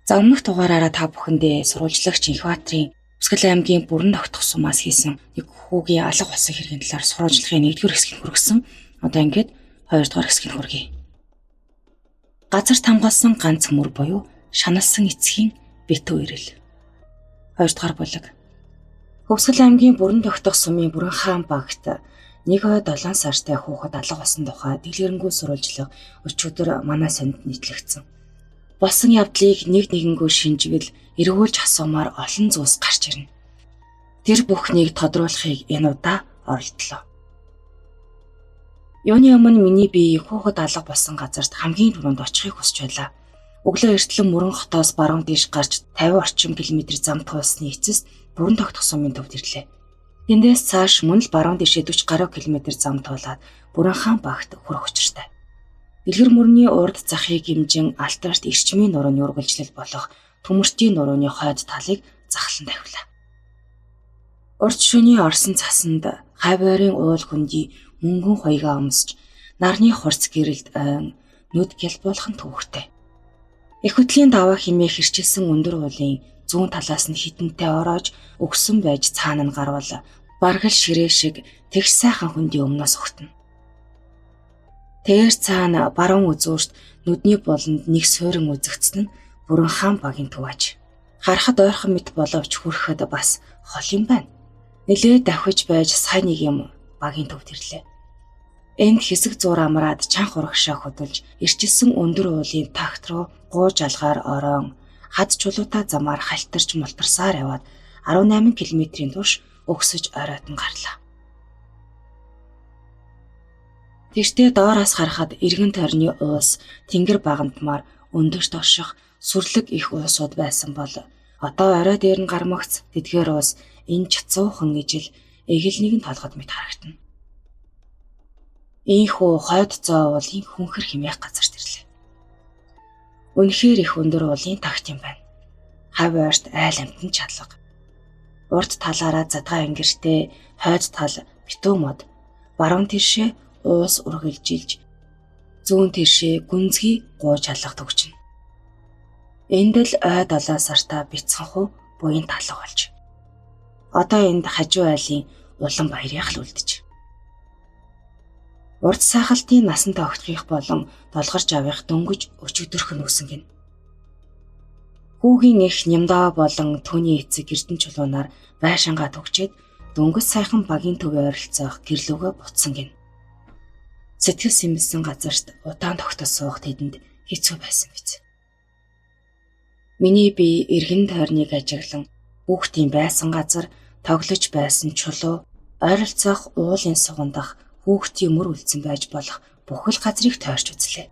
За өмнөх дугаараараа та бүхэндээ сурвалжлагч Инхбаатрын Үсгэл аймгийн бүрэн тогтох сумаас хийсэн нэг хүүгийн алга болсон хэргийн талаар сурвалжлагын 1-р хэсгийг хүргэсэн. Одоо ингээд 2-р хэсгийг хүргэе. Газар тамгаалсан ганц мөр буюу шаналсан эцгийн битүү ирэл. 2-р бүлэг. Хөвсгөл аймгийн бүрэн тогтох сумын бүрэн хаан багт 1 ой 7 сартай хүүхэд алга болсон тухай дэлгэрэнгүй сурвалжлага өчигдөр манай сонд нийтлэгдсэн. Болсон явдлыг нэг нэгэнгөө шинжвэл эргүүлж асуумаар олон зүйлс гарч ирнэ. Тэр бүхнийг тодруулахыг энэ удаа оролдлоо. Юуны өмнө миний бие хүүхэд алга болсон газарт хамгийн түрүүнд очихыг хүсэж байлаа. Өглөө эртлэн мөрөн хотоос баруун тийш гарч 50 орчим километр зам туулсны эцэст бүрэн тогтох сумын төвд ирлээ. Тэндээс цааш мөн л баруун тишээ 40 гаруй километр зам туулаад бүрэн хаан багт хүрэх учиртай. Дэлгэр мөрний урд захыг гимжин алтарт эрчмийн нурууны үргэлжлэл болох төмөртийн нурууны хойд талыг захлан тавхилаа. Урд шөнийн орсон цасанд хавь ойрын уул хөндий мөнгөн хуйгаа өмсч нарны хурц гэрэлд ойн нүд гялбуулах нь төвөгтэй. Их хөтлийн даваа химээ хэрчилсэн өндөр уулын зүүн талаас нь хитэнтэй ороож өгсөн байж цаана нь гарвал бараг л ширээ шиг тэгш сайхан хөндийн өмнөөс өгтөнө. Тэр цаана баруун үзүүрт нүдний болонд нэг суурин үзэгдсэн нь бүрэн хаан багийн төв аж. Харахад ойрхон мэт боловч хүрэхэд бас хол юм байна. Нилээд давхиж байж сайн нэг юм багийн төвд ирлээ. Энд хэсэг зуур амраад чанх урагшаа хөдөлж ирчилсэн өндөр уулын такт руу гууж алгаар ороон хад чулуутай замаар халтарч мултарсаар яваад 18 км-ийн турш өгсөж оройтон гарлаа. Тэртээ доороос харахад эргэн тойрны уус тэнгэр багандмаар өндөрт орших сүрлэг их уусууд байсан бол одоо орой дээр нь гармагц тэдгээр уус энэ чацуухан ижил эгэл нэгэн толгод мэт харагдана. Ийхүү хойд зоо уулын хүнхэр хэмээх газарт ирлээ. Үнэхээр их өндөр уулын тагт юм байна. Хав ойрт айл амтан чадлага. Урд талаараа задгай ангиртэй, хойд тал битүү мод, баруун тишээ уус үргэлжилж, зүүн тишээ гүнзгий гууж алга төгжинэ. Энд л ой 7 сартаа бяцхан хүү буян талга болж. Одоо энд хажуу айлын улам баярыг л үлдэж. Урд сахалтын насан тогтхих болон долгорч авих дөнгөж өчигдөрх нь үсэн гин. Хүүгийн эх Нямдаа болон түүний эцэг Эрдэнэ чулуунаар байшингаа түгчээд дөнгөж сайхан багийн төвийн ойролцоох гэрлүүгээ буцсан гин. Сэтгэл сэмэлсэн газарт удаан тогтож суух тэдэнд хэцүү байсан биз. Миний бие эргэн тойрныг ажиглан хүүхдийн байсан газар тоглож байсан чулуу ойролцоох уулын сугандах хүүхдийн мөр үлдсэн байж болох бүхэл газрыг тойрч үзлээ.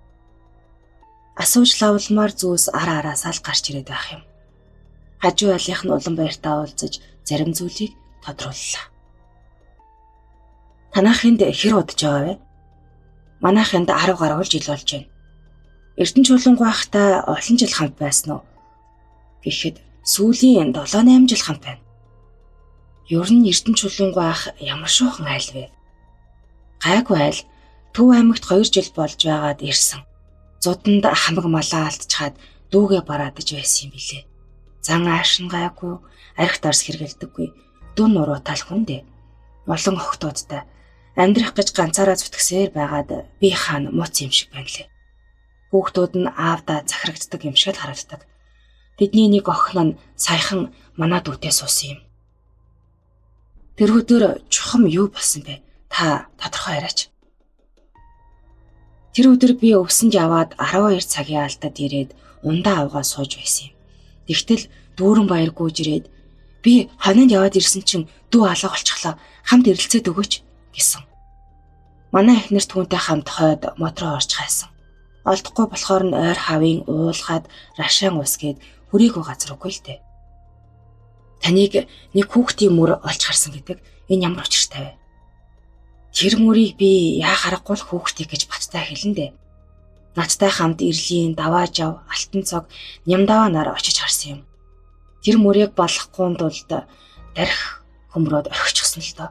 Асууж лавламаар зүйлс ар араасаа л гарч ирээд байх юм. Хажуу айлынх нь улам баяртай уулзаж зарим зүйлийг тодрууллаа. Танайх энд хэр удаж байгаа вэ? Манайх энд 10 гаруй жил болж байна. Эрдэнэ чулуун гуайхтай олон жил хамт байсан уу? Гэхэд сүүлийн 7 8 жил хамт байна. Ер нь Эрдэнэ чулуун гуайх ямар шуухан айл вэ? Гайгүй айл Төв аймагт 2 жил болж байгаад ирсэн. Зуданд хамаг малаа алдчихад дүүгээ бараадаж байсан юм билээ. Зан ааш нь гайгүй, арх дарс хэргэлдэггүй, дүн нуруутай л хүн дээ. Олон охтуудтай амьдрах гэж ганцаараа зүтгэсээр байгаад би хаан муц юм шиг байна лээ. Хүүхдүүд нь аавдаа захирагддаг юм шиг л харагддаг. Тэдний нэг охин нь саяхан манай дүүтэй суусан юм. Тэр өдөр чухам юу болсон бэ? Та тодорхой яриач. Тэр өдөр би өвсөнд яваад 12 цагийн алдад ирээд ундаа авгаа сууж байсан юм. Тэгтэл дүүрэн баяр гүйж ирээд би хоног яваад ирсэн чинь дүү алга болчихлоо. Хамт эрэлцээд өгөөч гэсэн. Манай эхнэр түүнтэй хамт хойд мод руу орж хайсан. Олдохгүй болохоор нь ойр хавийн уулгаад рашаан ус гээд хүрээгүй газар үгүй л дээ. Таныг нэг хүүхдийн мөр олж харсан гэдэг энэ ямар учиртай вэ? Тэр мөрийг би яа харахгүй л хүүхдийг гэж баттай хэлэн дээ. Надтай хамт Ирлийн, Даваа жав, Алтан цог, Нямдаваа нар очиж харсан юм. Тэр мөрийг балахгүй тулд дарих хөмрөөд орхичихсан л доо.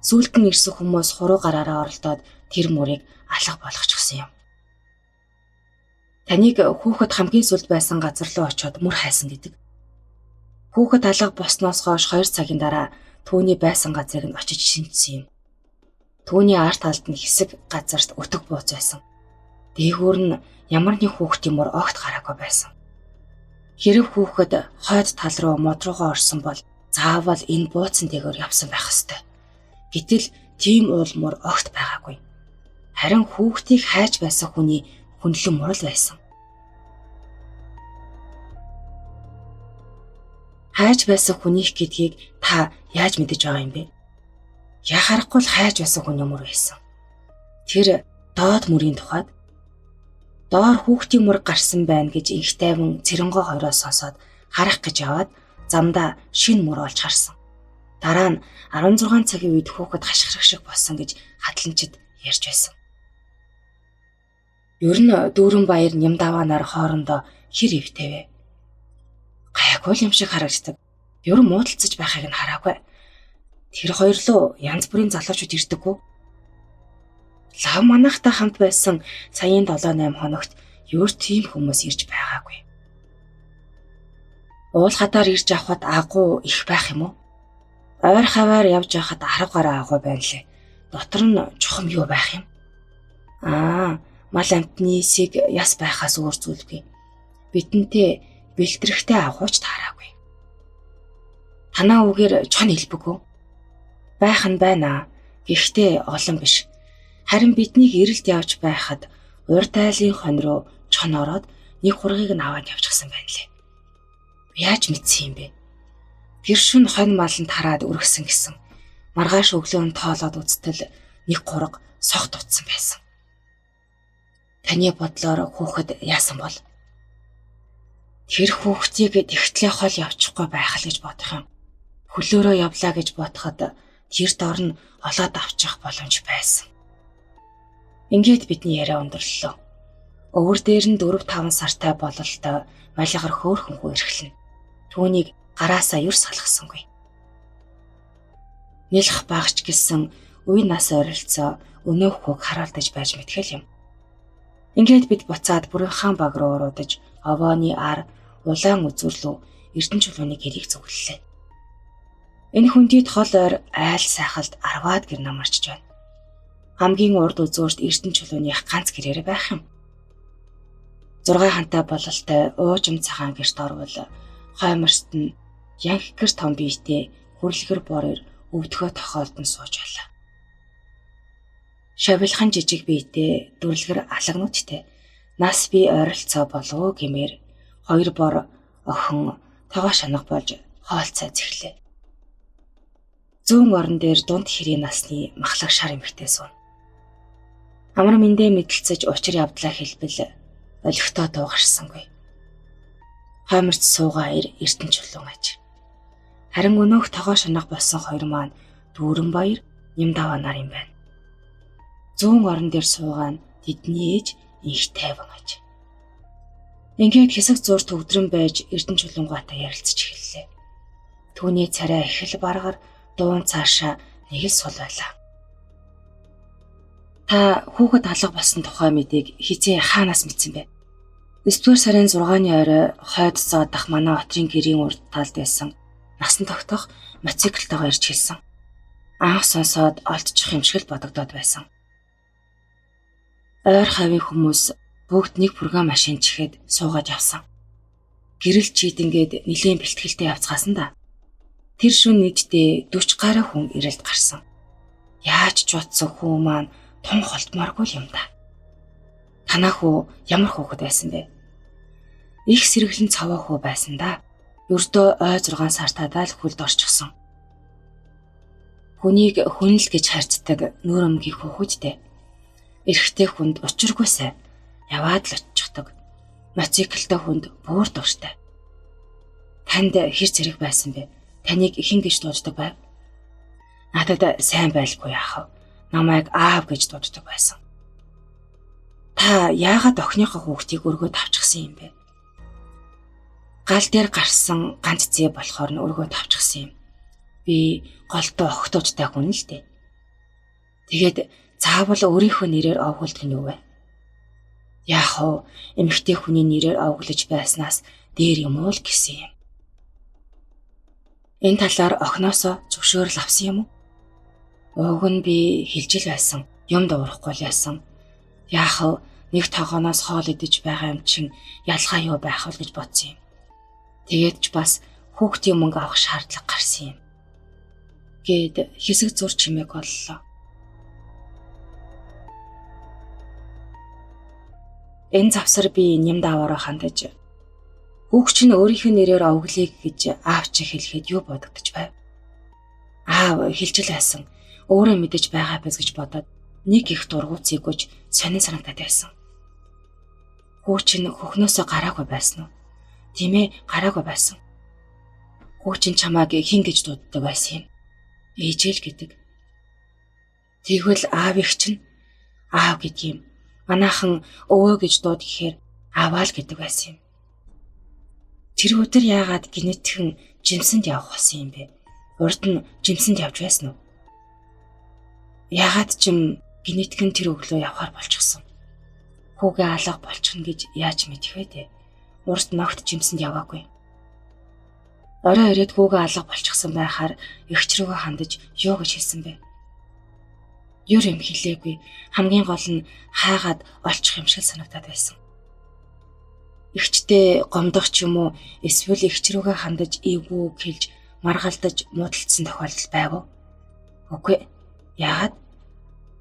Сүүлд нь ирсэн хүмүүс хуруу гараараа оролдоод тэр мөрийг алга болгочихсон юм. Таныг хүүхэд хамгийн сүүлд байсан газар руу очиод мөр хайсан гэдэг. Хүүхэд алга болсноос хойш 2 цагийн дараа түүний байсан газрыг нь очиж шинжсэн юм. Түүний ар талд нь хэсэг газарт өтөг бууц байсан. Дээгүүр нь ямар нэг хүүхдийн мөр огт гараагүй байсан. Хэрв хүүхэд хойд тал руу мод руугаа орсон бол заавал энэ бууцан дээгүүр явсан байх ёстой. Гэтэл тийм уул мөр огт байгаагүй. Харин хүүхдийг хайж байсан хүний хүнлэн мурал байсан. Хайж байсан хүнийх гэдгийг та яаж мэдэж байгаа юм бэ? Яхаарахгүй л хайж байсан хүний мөр байсан. Тэр доод мөрийн тухайд доор хүүхдийн мөр гарсан байна гэж инх тайван цэрэнгоо хоёроос сонсоод харах гэж яваад замдаа шинэ мөр олж харсан. Дараа нь 16 цагийн үед хүүхэд хашгирах шиг болсон гэж хатланчид ярьж байсан. Ер нь дүүрэн баяр нямдаваанаар хоорондоо хэр эвтэй вэ? Гайгүй юм шиг харагддаг. Ер нь муудалцаж байхыг нь хараагүй. Тэр хоёр лөө янз бүрийн залуучууд ирдэггүй. Лав манахтай хамт байсан саяын 7-8 хоногт ер тийм хүмүүс ирж байгаагүй. Уул хадаар ирж авахад агуу их байх юм уу? Ойр хаваар явж байхад 10 гаруй агуу байна лээ. Дотор нь чухам юу байх юм? Аа, мал амтны эсийг яс байхаас өөр зүйлгүй. Бидэнтэй бэлтрэхтэй агууч таараагүй. Танаа үгээр чон хэлбэг үү? Байх нь байна. Гэхдээ олон биш. Харин биднийг эрэлт явж байхад урд айлын хон руу чон ороод нэг хургийг нь аваад явчихсан байна лээ. Яаж мэдсэн юм бэ? Тэр шүн хонь маланд хараад өргөсөн гэсэн. Маргааш өглөө нь тоолоод үзтэл нэг хураг сох дутсан байсан. Таны бодлоор хүүхэд яасан бол? Тэр хүүхдийг тэгтлээ хол явчихгүй байх л гэж бодох юм. Хөлөөрөө явлаа гэж бодоход тэр дор нь олоод авчих боломж байсан. Ингээд бидний яриа өндөрлөлөө. Өвөр дээр нь 4-5 сартай бололтой малигар хөөрхөн хүү эрхлэнэ. Түүнийг гараасаа юр салгасангүй. Нэлх багч гэсэн үе нас ойролцоо өнөөх хүүг хараалдаж байж мэтгэл юм. Ингээд бид буцаад Бүрэн хаан баг руу уруудаж овооны ар улаан үзүрлүү Эрдэнэ чулууны гэрийг зөвлөлээ. Энэ хүндийд хол ойр айл сайхалд 10-аад гэр намарчж байна. Хамгийн урд үзүүрт Эрдэнэ чулууных ганц гэрээр байх юм. 6 хантай бололтой уужим цагаан гэрт орвол хойморст нь янхгэр том биетэй хүрлэгэр бороор өвдгөө тохиолдон сууж байлаа. Шавилхан жижиг биетэй дүрлэгэр алагнуудтай нас бие ойролцоо болов уу гэмээр хоёр бор охин тогоо шанах болж хоолцоо зэхлээ. Зүүн орон дээр дунд хэрийн насны махлаг шар эмэгтэй сууна. Амар мэндээ мэдлцэж учир явдлаа хэлбэл олигтой дуу гарсангүй. Хойморт суугаа Эрдэнэ чулуун аж. Харин өнөөх тогоо шанах болсон хоёр маань дүүрэн баяр нямдаванаар юм байна. Зүүн орон дээр суугаа нь тэдний ээж инх тайван аж. Ингээд хэсэг зур төвдрөн байж Эрдэнэ чулуунгаатай ярилцаж эхэллээ. Түүний царай их л баргаар дуун цаашаа нэг л сул байлаа. Та хүүхэд алга болсон тухай мэдээг хизээ хаанаас мэдсэн бэ? 9-р сарын 6-ны орой хойд зоодох манай отрын гэрийн урд талд байсан насан тогтоох мотоциклтойгоо ирж хэлсэн. Анх сонсоод олдчих юм шиг л бодогдоод байсан. Ойр хавийн хүмүүс бүгд нэг пүргэн машин чихээд суугаад явсан. Гэрэл чийдэнгээд нэлийн бэлтгэлтэй явцгаасан да. Тэр шүн нийтдээ 40 гаруй хүн ирэлт гарсан. Яаж ч утсан хүү маань тун холдмооргүй юм да. Танаа хүү ямар хүүхэд байсан бэ? Их сэргэлэн цаваа хүү байсан да. Ердөө ой 6 сартаадаа л хөлд орчихсон. Хүнийг хүн л гэж харьцдаг нүүр өмгийн хүүхэдтэй. Эрэгтэй хүнд учиргүй сайн яваад л очихдаг. Мотоциклтэй хүнд бүр дуртай. Танд хэр зэрэг байсан бэ? Таныг хэн гэж дууддаг байв? Надад сайн байлгүй яах вэ? Намайг аав гэж дууддаг байсан. Та яагаад охиныхоо хүүхдийг өргөөд авчихсан юм бэ? Гал дээр гарсан ганц зээ болохоор нь өргөөд авчихсан юм. Би голдоо охтуудтай хүн л дээ. Тэгээд заавал өөрийнхөө нэрээр овгуулдаг нь юу вэ? Яах вэ? Эмэгтэй хүний нэрээр овоглож байснаас дээр юм уу л гэсэн юм. Энэ талаар охиноосоо зөвшөөрөл авсан юм уу? Уг нь би хэлж л байсан. Юм дуурахгүй л яасан. Яах вэ? Нэг тогооноос хоол идэж байгаа юм чинь ялгаа юу байх вэ гэж бодсон юм. Тэгээд ч бас хүүхдийн мөнгө авах шаардлага гарсан юм. Гээд хэсэг зур чимээг оллоо. Энэ завсар би ням даваараа хандаж хүүхч нь өөрийнх нь нэрээр овглыг гэж аав чи хэлэхэд юу бодогдож байв? Аав хэлж л байсан. Өөрөө мэдэж байгаа биз гэж бодоод нэг их дургуут зийгүйж сонин санагдаад байсан. Хүү чинь хөхнөөсөө гараагүй байсан уу? Тийм ээ, гараагүй байсан. Хүү чинь чамааг хэн гэж дууддаг байсан юм? Ээжэл гэдэг. Тэгвэл аав их чинь аав гэдэг юм. Манайхан өвөө гэж дууд гэхээр ааваа л гэдэг байсан юм. Тэр өдөр яагаад гинэтхэн жимсэнд явах болсон юм бэ? Урд нь жимсэнд явж байсан уу? Яагаад ч юм гинэтхэн тэр өглөө явахар болчихсон. Хүүгээ алга болчихно гэж яаж мэдэх вэ дээ? Урд ногт жимсэнд яваагүй. Орой ирээд хүүгээ алга болчихсон байхаар эгч рүүгээ хандаж юу гэж хэлсэн бэ? Юр юм хэлээгүй. Хамгийн гол нь хаагаад олчих юм шиг санагдаад байсан. Эгчтэй гомдох ч юм уу эсвэл эгч рүүгээ хандаж эвгүй хэлж маргалдаж муудалцсан тохиолдол байв уу? Үгүй. Яагаад?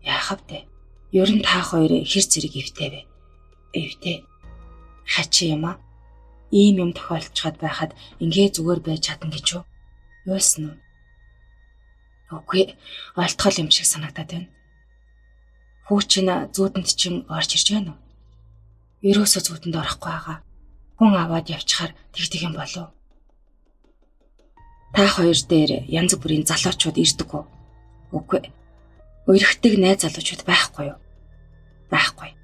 Яах вэ? Ер нь та хоёр хэр зэрэг эвтэй вэ? Эвтэй. Хачи юм аа. Ийм юм тохиолдчиход байхад ингээ зүгээр байж чадна гэж юу? Юусэн үү? Үгүй. Олтгол юм шиг санагдаад байна. Хүү чинь зүүдэнд чинь орж ирж байна уу? Ерөөсөө зүүдэнд орохгүй байгаа. Хүн аваад явчихаар тэгдэг юм болов. Та хоёр дээр янз бүрийн залуучууд ирдэг үү? Үгүй. Уйрхдаг найз залуучууд байхгүй юу? Байхгүй.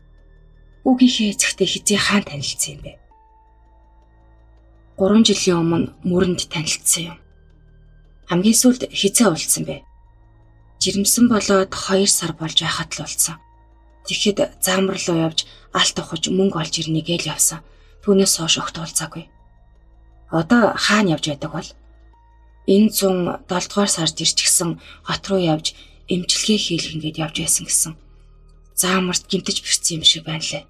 Үгийнхээ эцэгтэй хизээ хаан танилцсан юм бэ? 3 жилийн өмнө мөрөнд танилцсан юм. Хамгийн сүүлд хизээ уулзсан бэ? Жирэмсэн болоод 2 сар болж байхад л уулзсан. Тэгэхэд заамар руу явж алт ухаж мөнгө олж ирнэ гээл явсан. Түүнээс хойш огт уулзаагүй. Одоо хаана явж байдаг бол? Энэ 107 дугаар сард ирчихсэн хот руу явж эмчилгээ хийлгэн гээд явж байсан гэсэн. Заамарт гимтэж бэрцсэн юм шиг байна лээ.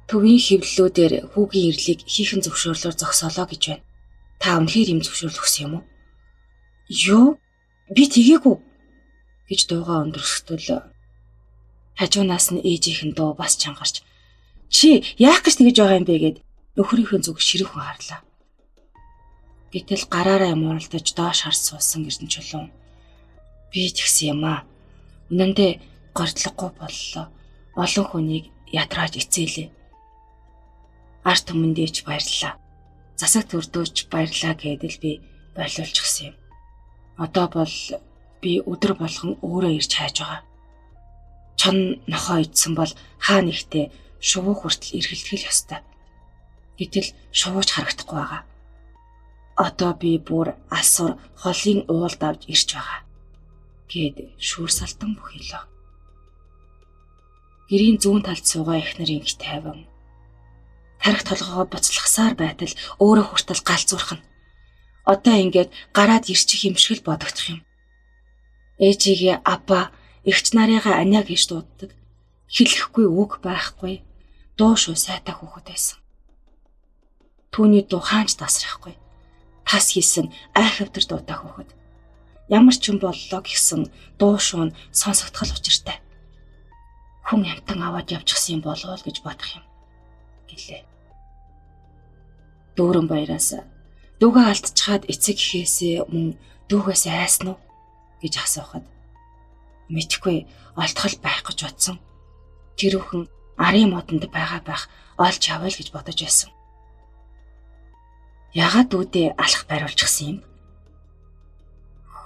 Төвийн хэвлэлүүдээр хүүгийн ирлийг хийхэн зөвшөөрлөөр зогсоолоо гэж байна. Та үнэхээр юм зөвшөөрөл өгсөн юм уу? Юу? Би тгээгүй гэж дуугаа өндөрсгтөл хажуунаас нь ээжийнх нь дуу бас чангарч чи яах гэж тэгэж байгаа юм бэ гэд нөхрийнхөө зүг ширүүхэн харлаа. Гэтэл гараараа мууралдаж доош харж суусан Эрдэнэ чулуун би тэгсэн юм аа. Үнэн дээр гордлогогүй боллоо. Олон хүнийг ядрааж эцээлээ. Арт түмэндээ ч баярлалаа. Засаг төрдөөч баярлалаа гэдэл би болиулчихсан юм. Одоо бол би өдөр болгон өөрөө ирж хайж байгаа. Чон нохоо идсэн бол хаа нэгтээ шувуу хүртэл эргэлдэх л ёстой. Гэтэл шувууч харагдахгүй байгаа. Одоо би бүр алсуур холын уулд авч ирж байгаа. Гэд шүүр салтан бүхэлөө. Гэрийн зүүн талд суугаа эхнэр инх тайван. Тарих толгоогоо буцалгасаар байтал өөрөө хүртэл галзуурхна. Одоо ингээд гараад ирчих юм шиг л бодогдох юм. Ээжигээ апа эгч нарыгаа аниа гэж дууддаг. Хэлэхгүй үг байхгүй. Дуу шуу сайтай хүүхэд байсан. Түүний дуу хаанч тасрахгүй. Тас хийсэн айхавтар дуутай хүүхэд. Ямар ч юм боллоо гэсэн дуу шуу нь сонсогдох учиртай. Хүн амтан аваад явчихсан юм болов уу гэж бодох юм гэлээ. Дүүрэн баяраас дүүгээ алдчихад эцэг эхээсээ мөн дүүгээс айсан уу гэж асуухад мэдхгүй олтгол байх гэж бодсон. Тэрүүхэн арын модонд байгаа байх олж авъя л гэж бодож байсан. Ягаад дүүдээ алах бариулчихсан юм?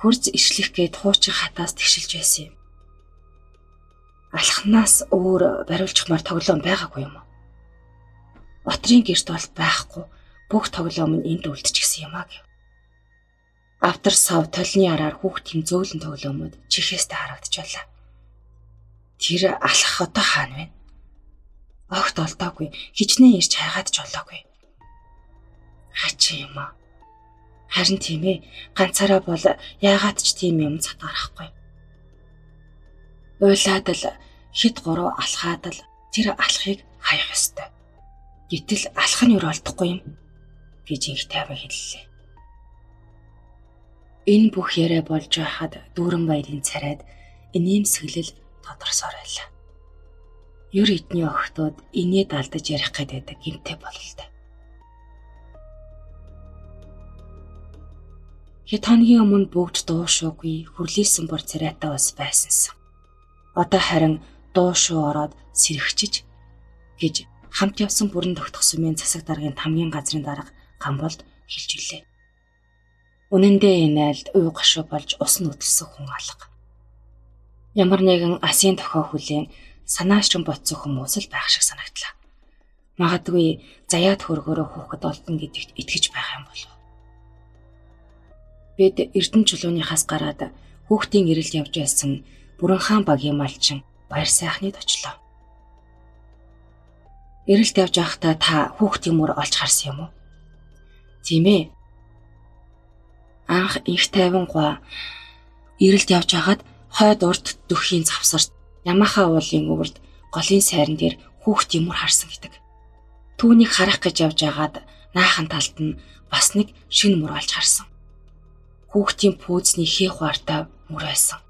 Хөрз ишлэх гээд хуучин хатаас тэгшилж байсан юм. Алхнаас өөр бариулчихмаар тоглоом байгаагүй юм уу? Отрын гэрт бол байхгүй бүх тоглоом нь энд үлдчихсэн юм а гэв. Автар сав толны араар хүүхдийн зөөлөн тоглоомод чихээстэй харагдчихлаа. Тэр алхах одоо хаана вэ? Огт олдоогүй. Хичнээн ирж хайгаад ч олоогүй. Хачин юм аа. Харин тийм ганцаараа бол яагаад ч тийм юм цат гарахгүй. Уйлаад л хэд гурав алхаад л тэр алхахыг хаях ёстой. Гэтэл алхах нь юу олдохгүй юм гэж инх тайван хэллээ. Энэ бүх яриа болж байхад дүүрэн баярын царайд инээмсэглэл тодорсоор байлаа. Ер эдний охтууд инээд алдаж ярих гээд байдаг гэмтэй бололтой. Хэд хоногийн өмнө бүгд дуу шуугүй хүрлээсэн бор царайтай бас байсансан. Одоо харин дуу шуу ороод сэрэгчиж гэж хамт явсан бүрэн тогтох сумын засаг даргын тамгийн газрын дарга Гамболд хэлж билээ. Үнэн дээр энэ айлд уй гашуу болж ус нүдэлсэн хүн алга. Ямар нэгэн асын тохио хүлээн санаашран ботсон хүмүүс л байх шиг санагдлаа. Магадгүй заяат хөргөөрөө хүүхэд олдно гэдэгт итгэж байх юм болов. Бид Эрдэнэ чулууныхаас гараад хүүхдийн эрэлд явж байсан Бүрэн хаан багийн малчин Баяр сайхныг очлоо. Эрэлт явж байхдаа та хүүхдийн мөр олж харсан юм уу? Тийм ээ. Анх инх тайван гуа эрэлт явж хагаад хойд урд дөхийн завсарт Ямаха уулын өвөрд голын сайран дээр хүүхдийн мөр харсан гэдэг. Түүнийг харах гэж явж байгаад наахан талд нь бас нэг шинэ мөр олж харсан. Хүүхдийн пүүзний хээ хуартай мөр байсан.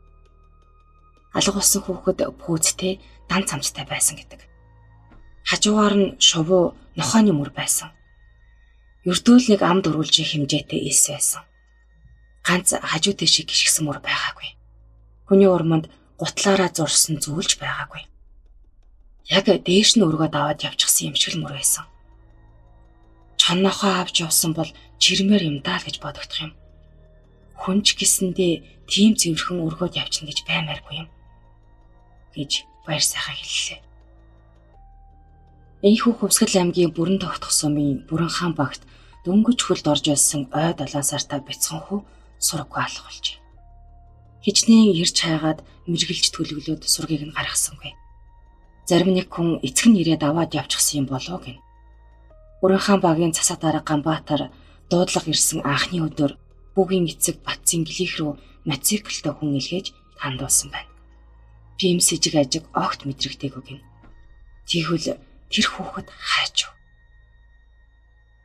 Алга болсон хүүхэд пүүзтэй дан цамцтай байсан гэдэг. Хажуугаар нь шувуу нохойны мөр байсан. Ердөөл нэг ам дөрвөлжийн хэмжээтэй элс байсан. Ганц хажуу тийшээ гიშгсэн мөр байгаагүй. Хүний урманд гутлаараа зурсан зүйлж байгаагүй. Яг дээш нь өргөд аваад явчихсан юм шиг л мөр байсан. Чон нохой авч явсан бол чирмээр юм даа л гэж бодогдох юм. Хүн ч гэсэндээ тийм цэвэрхэн өргөд явчихна гэж баймааргүй юм гэж Баяр сайхан хэллээ. Энэхүү Хувьсгал аймгийн бүрэн тогтох сумын Бүрэн хаан багт дөнгөж хөлд орж байсан ой 7 сартай бяцхан хүү сураггүй алга болжээ. Хичнээн ирж хайгаад мэргэлж төлөглөөд сургийг нь гаргасангүй. Зарим нэг хүн эцэг нь ирээд аваад явчихсан юм болоо гэнэ. Бүрэн хаан багийн засаг дарга Ганбаатар дуудлага ирсэн анхны өдөр хүүгийн эцэг Батцинглих рүү мотоциклтэй хүн илгээж хандуулсан байна. Тийм сэжиг ажиг огт мэдрэгдээгүй гэнэ. Тэгвэл тэр хүүхэд хайч юу?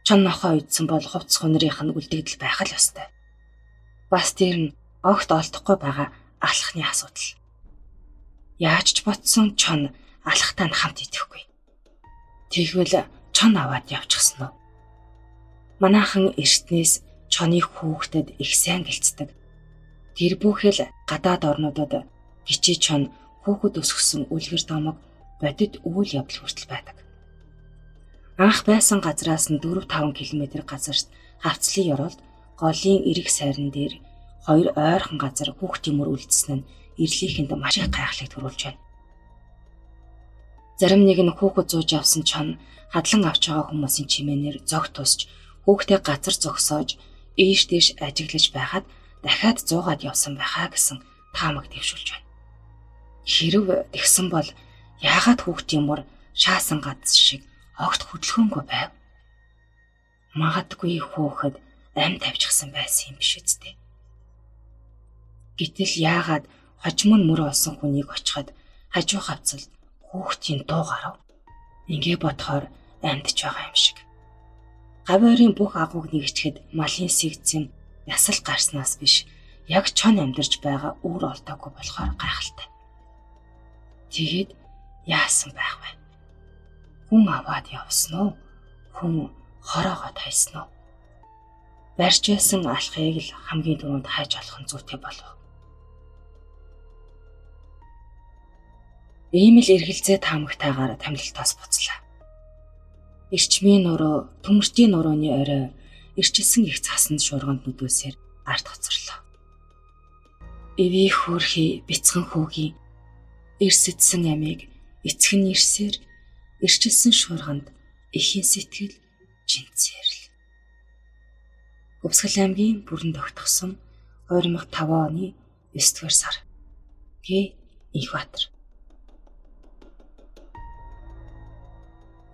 Чон нохой идсэн бол хувцас хунрынх нь үлдэгдэл байх л ёстой. Бас тэр нь огт олдохгүй байгаа алхахны асуудал. Яаж ч ботсон чон алхахтаа нь хамт идэхгүй. Тэгвэл чон аваад явчихсан уу? Манайхан эртнээс чоныг хүүхдэд их сайн гэлцдэг. Тэр бүхэл гадаад орнуудад гिचи чон хүүхэд өсгсөн үлгэр домог бодит үйл явдал хүртэл байдаг. Анх байсан газраас нь 4-5 км газарт хавцлын ёроолд голын эрэг сайран дээр хоёр ойрхон газар хүүхдийн мөр үлдсэн нь эрлийнхэнд маш их гайхлыг төрүүлж байна. Зарим нэг нь хүүхэд зууж явсан чон хадлан авч байгаа хүмүүсийн чимээнээр зог тусч хүүхдээ газар зогсоож ийш тийш ажиглаж байхад дахиад зуугаад явсан байхаа гэсэн таамаг дэвшүүлж байна. Хэрв тэгсэн бол яагаад хүүхдийн мөр шаасан гац шиг огт хөдөлгөөнгүй байв? Магадгүй хүүхэд ам тавьчихсан байсан юм биш үсттэй. Гэтэл яагаад хожим нь мөр олсон хүнийг очиход хажуу хавцалд хүүхдийн дуу гарав? Ингээ бодохоор амьдч байгаа юм шиг. Гав ойрын бүх агууг нэгчхэд малын сэгцэм ясал гарснаас биш яг чон амьдарч байгаа үр олдоогүй болохоор гайхалтай. Тэгээд яасан байх вэ? Хүн аваад явсан уу? Хүн хороогоо тайсан уу? Барьж байсан алхахыг л хамгийн түрүүнд хайж олох нь зүйтэй болов. Ийм л эргэлзээ таамагтайгаар тамлалтаас буцлаа. Эрчмийн нуруу, төмөртийн нурууны орой эрчилсэн их цаасанд шуурганд нүдүүлсээр ард хоцорлоо. Эвий хөөрхий бяцхан хүүгийн эрсэдсэн амийг эцэг нь ирсээр эрчилсэн шуурганд эхийн сэтгэл жинцээр л. Хөвсгөл аймгийн бүрэн тогтсон 2005 оны 9-р сар. Г. Инхбаатар.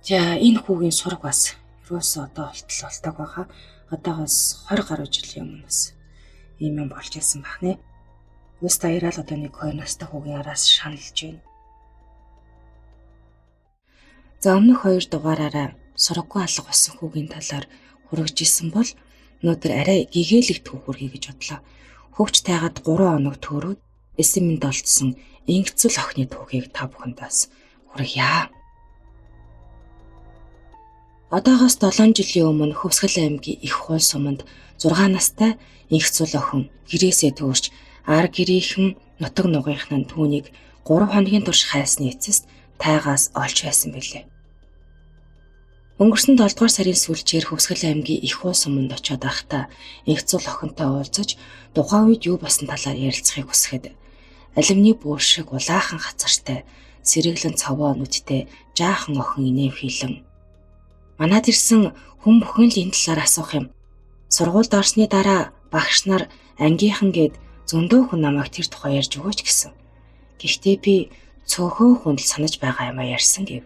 За энэ хүүгийн сураг бас ерөөсөө одоо болтол болтоог байгаа. Одоогоос 20 гаруй жилийн өмнө бас ийм юм болж исэн байх нэ. Ус даяараа л одоо нэг 2 настай хүүгийн араас шаналж байна. За өмнөх 2 дугаараараа сураггүй алга болсон хүүгийн талаар хүргэж исэн бол өнөөдөр арай гэгээлэг түүх хүргэе гэж бодлоо. Хөвч тайгаад 3 хоног төөрөөд эсэн мэнд олдсон ингэцэл охины түүхийг та бүхэндээс хүргье. Одоогоос 7 жилийн өмнө Хөвсгөл аймгийн Их хул суманд 6 настай инхцүүл охин гэрээсээ төөрч ар гэрийнхэн нутаг нугынхан нь түүнийг 3 хоногийн турш хайсны эцэст тайгаас олж байсан билээ. Өнгөрсөн 7 дугаар сарын сүүлчээр Хөвсгөл аймгийн Их хул суманд очиод байхдаа инхцүүл охинтой уулзаж тухайн үед юу болсон талаар ярилцахыг хүсэхэд алимны бүүр шиг улаахан хацартай сэргэлэн цовоо нүдтэй жаахан охин инээмхийлэн манад ирсэн хүн бүхэн л энэ талаар асуух юм. Сургуульд орсны дараа багш нар ангийнхан гээд зөндөө хүн намайг тэр тухай ярьж өгөөч гэсэн. Гэхдээ би цөөхөн хүнд л санаж байгаа юм а ярьсан гэв.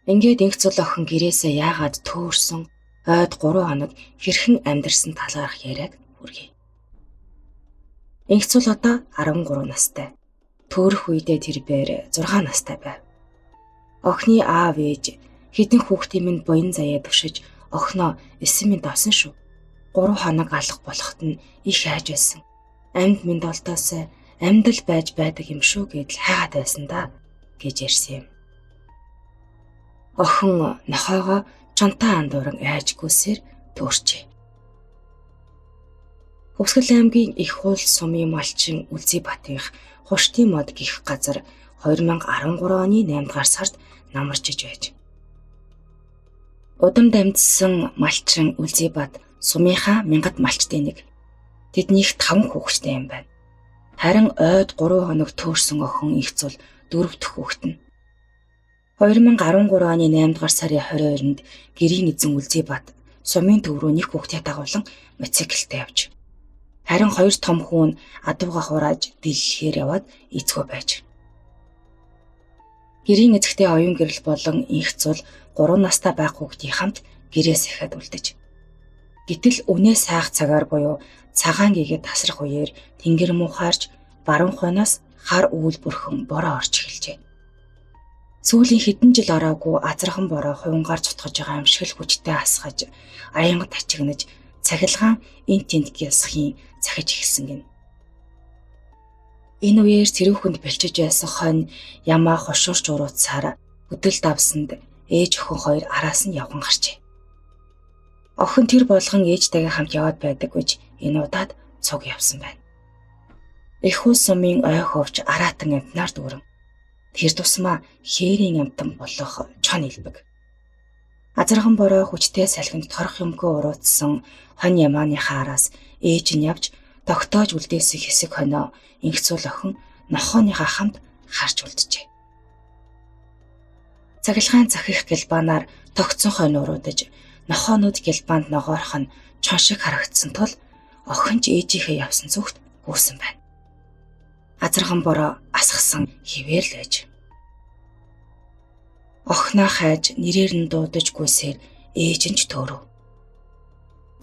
Ингээд инхцэл охин гэрээсээ яагаад төөрсөн, ойд 3 хоног хэрхэн амьдарсан талаарх яриаг хүргэе. Инхцэл одоо 13 настай. Төөрөх үедээ тэр бээр 6 настай байв. Охины аав ээж хэдэн хүүхдийн минь буян заяа түшиж охиноо эсэн мэнд олсон шүү. 3 хоног алга болоход нь их айж байсан. Амьд мэнд олдоосой амьд л байж байдаг юм шүү гэдэл хайгаад байсан да гэж ярьсан юм. Охин нохоогоо чонтой андууран айжгүйсээр төөрчээ. Хөвсгөл аймгийн Их хул сумын малчин Үлзий-Батынх Хуштын мод гих газар 2013 оны 8 дугаар сард намарч иж байж. Удам дамжсан малчин Үлзий-Бат сумынхаа мянгат малчдын нэг. Тэднийх 5 хүүхэдтэй юм байна. Харин ойд 3 хоног төөрсөн охин Ихцул 4 дахь хүүхэд нь. 2013 оны 8 дугаар сарын 22-нд гэрийн эзэн Үлзий-Бат сумын төв рүү нэг хүүхдээ дагуулan мотоциклтэй явж. Харин 2 том хүн адууга хурааж дэлгэхээр яваад эцгөө байж. Гэрийн эзэгтэй оюун гэрэл болон Инхцул 3 настай байх хүүхдийн хамт гэрээс эхад үлдэж. Гэтэл үнээ сайх цагаар буюу цагаан гэгээ тасрах үеэр тэнгэр муухаарч баруун хойноос хар үүл бүрхэн бороо орж эхэлжээ. Сүүлийн хэдэн жил ороогүй азархан бороо хувингаар цутгаж байгаа юм шиг л хүчтэй асгаж, аянга тачигнаж, цахилгаан эн тэнд гялсхийн захиж эхэлсэн гин. Энэ үеэр цэрүүхэнд бэлчиж байсан хонь ямаа хошуурч урууцсаар хөдөл давсанд ээж охин хоёр араас нь явхан гарчээ. Охин тэр болгон ээжтэйгээ хамт яваад байдаг гэж энэ удаад цуг явсан байна. Их хул сумын ой ховч араатан амтнаар дүүрэн. Тэр тусмаа хээрийн амтан болох чон илбэг. Азархан бороо хүчтэй салхинд торох юмгүй урууцсан хонь ямааныхаа араас ээж нь явж тогтоож үлдээсэн хэсэг хонио инхцүүл охин нохооныхаа хамт харж үлджээ. Цахилгаан захих гэлбанаар тогтсон хонь уруудаж нохоонууд гэлбанд ногоорох нь чон шиг харагдсан тул охин ч ээжийнхээ явсан зүгт гүйсэн байна. Азархан бороо асгасан хിവэр л байж. Охиноо хайж нэрээр нь дуудаж гүйсээр ээж нь ч төөрөв.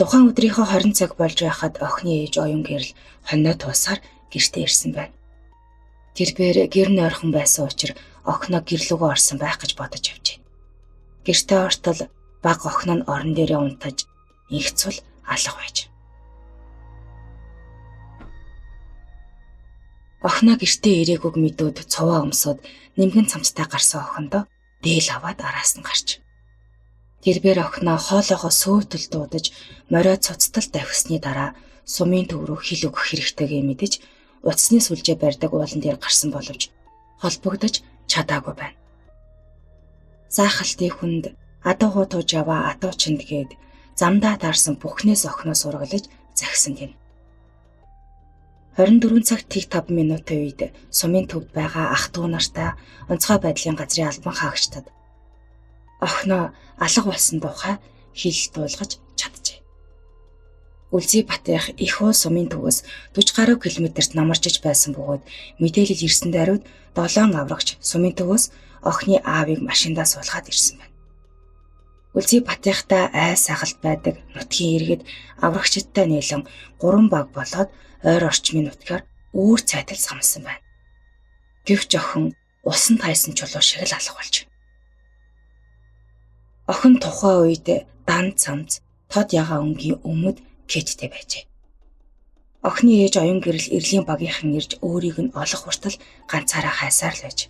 Тухайн өдрийнхөө 20 цаг болж байхад охины ээж оюун гэрэл хонио туусаар гэртээ ирсэн байна. Тэр бээр гэр нь ойрхон байсан учраас охиноо гэрлүүгөө орсон байх гэж бодож явжээ. Гэртээ ортол баг охин нь орон дээрээ унтаж инхцул алга байж. Охиноо гэртээ ирээгүйг мэдүүд цуваа өмсөд нэмгэн цамцтай гарсан охиндоо дээл аваад араас нь гарч. Тэрбээр охиноо хоолоогоо сөөтөл дуудаж морио цуцтал давхисны дараа сумын төв рүү хил өгөх хэрэгтэйгээ мэдэж утасны сүлжээ барьдаг уулан дээр гарсан боловч холбогдож чадаагүй байна. Заахалтын хүнд адуугуу тууж яваа адуучинд гээд замдаа таарсан бүхнээс охиноо сургалж загсан гин. 24 цаг тэг 5 минутын үед сумын төвд байгаа ах дүү нартай онцгой байдлын газрын албан хаагчдад охиноо алга болсон тухай хил дуулгаж чаджээ. Үлзий-Батынх их уул сумын төвөөс 40 гаруй километрт намарчиж байсан бөгөөд мэдээлэл ирсэн даруйд 7 аврагч сумын төвөөс охины аавыг машиндаа суулгаад ирсэн байна. Үлзий Батынхтай ай сагалт байдаг нутгийн иргэд аврагчидтай нийлэн 3 баг болоод ойр орчмын нутгаар өөр цайтал самсан байна. Гэвч охин усанд хайсан чулуу шиг л алга болж. Охин тухайн үед дан цамц тод ягаан өнгийн өмд кэттэй байжээ. Охины ээж оюун гэрэл эрлийн багийнхан ирж өөрийг нь олох хүртэл ганцаараа хайсаар л байж.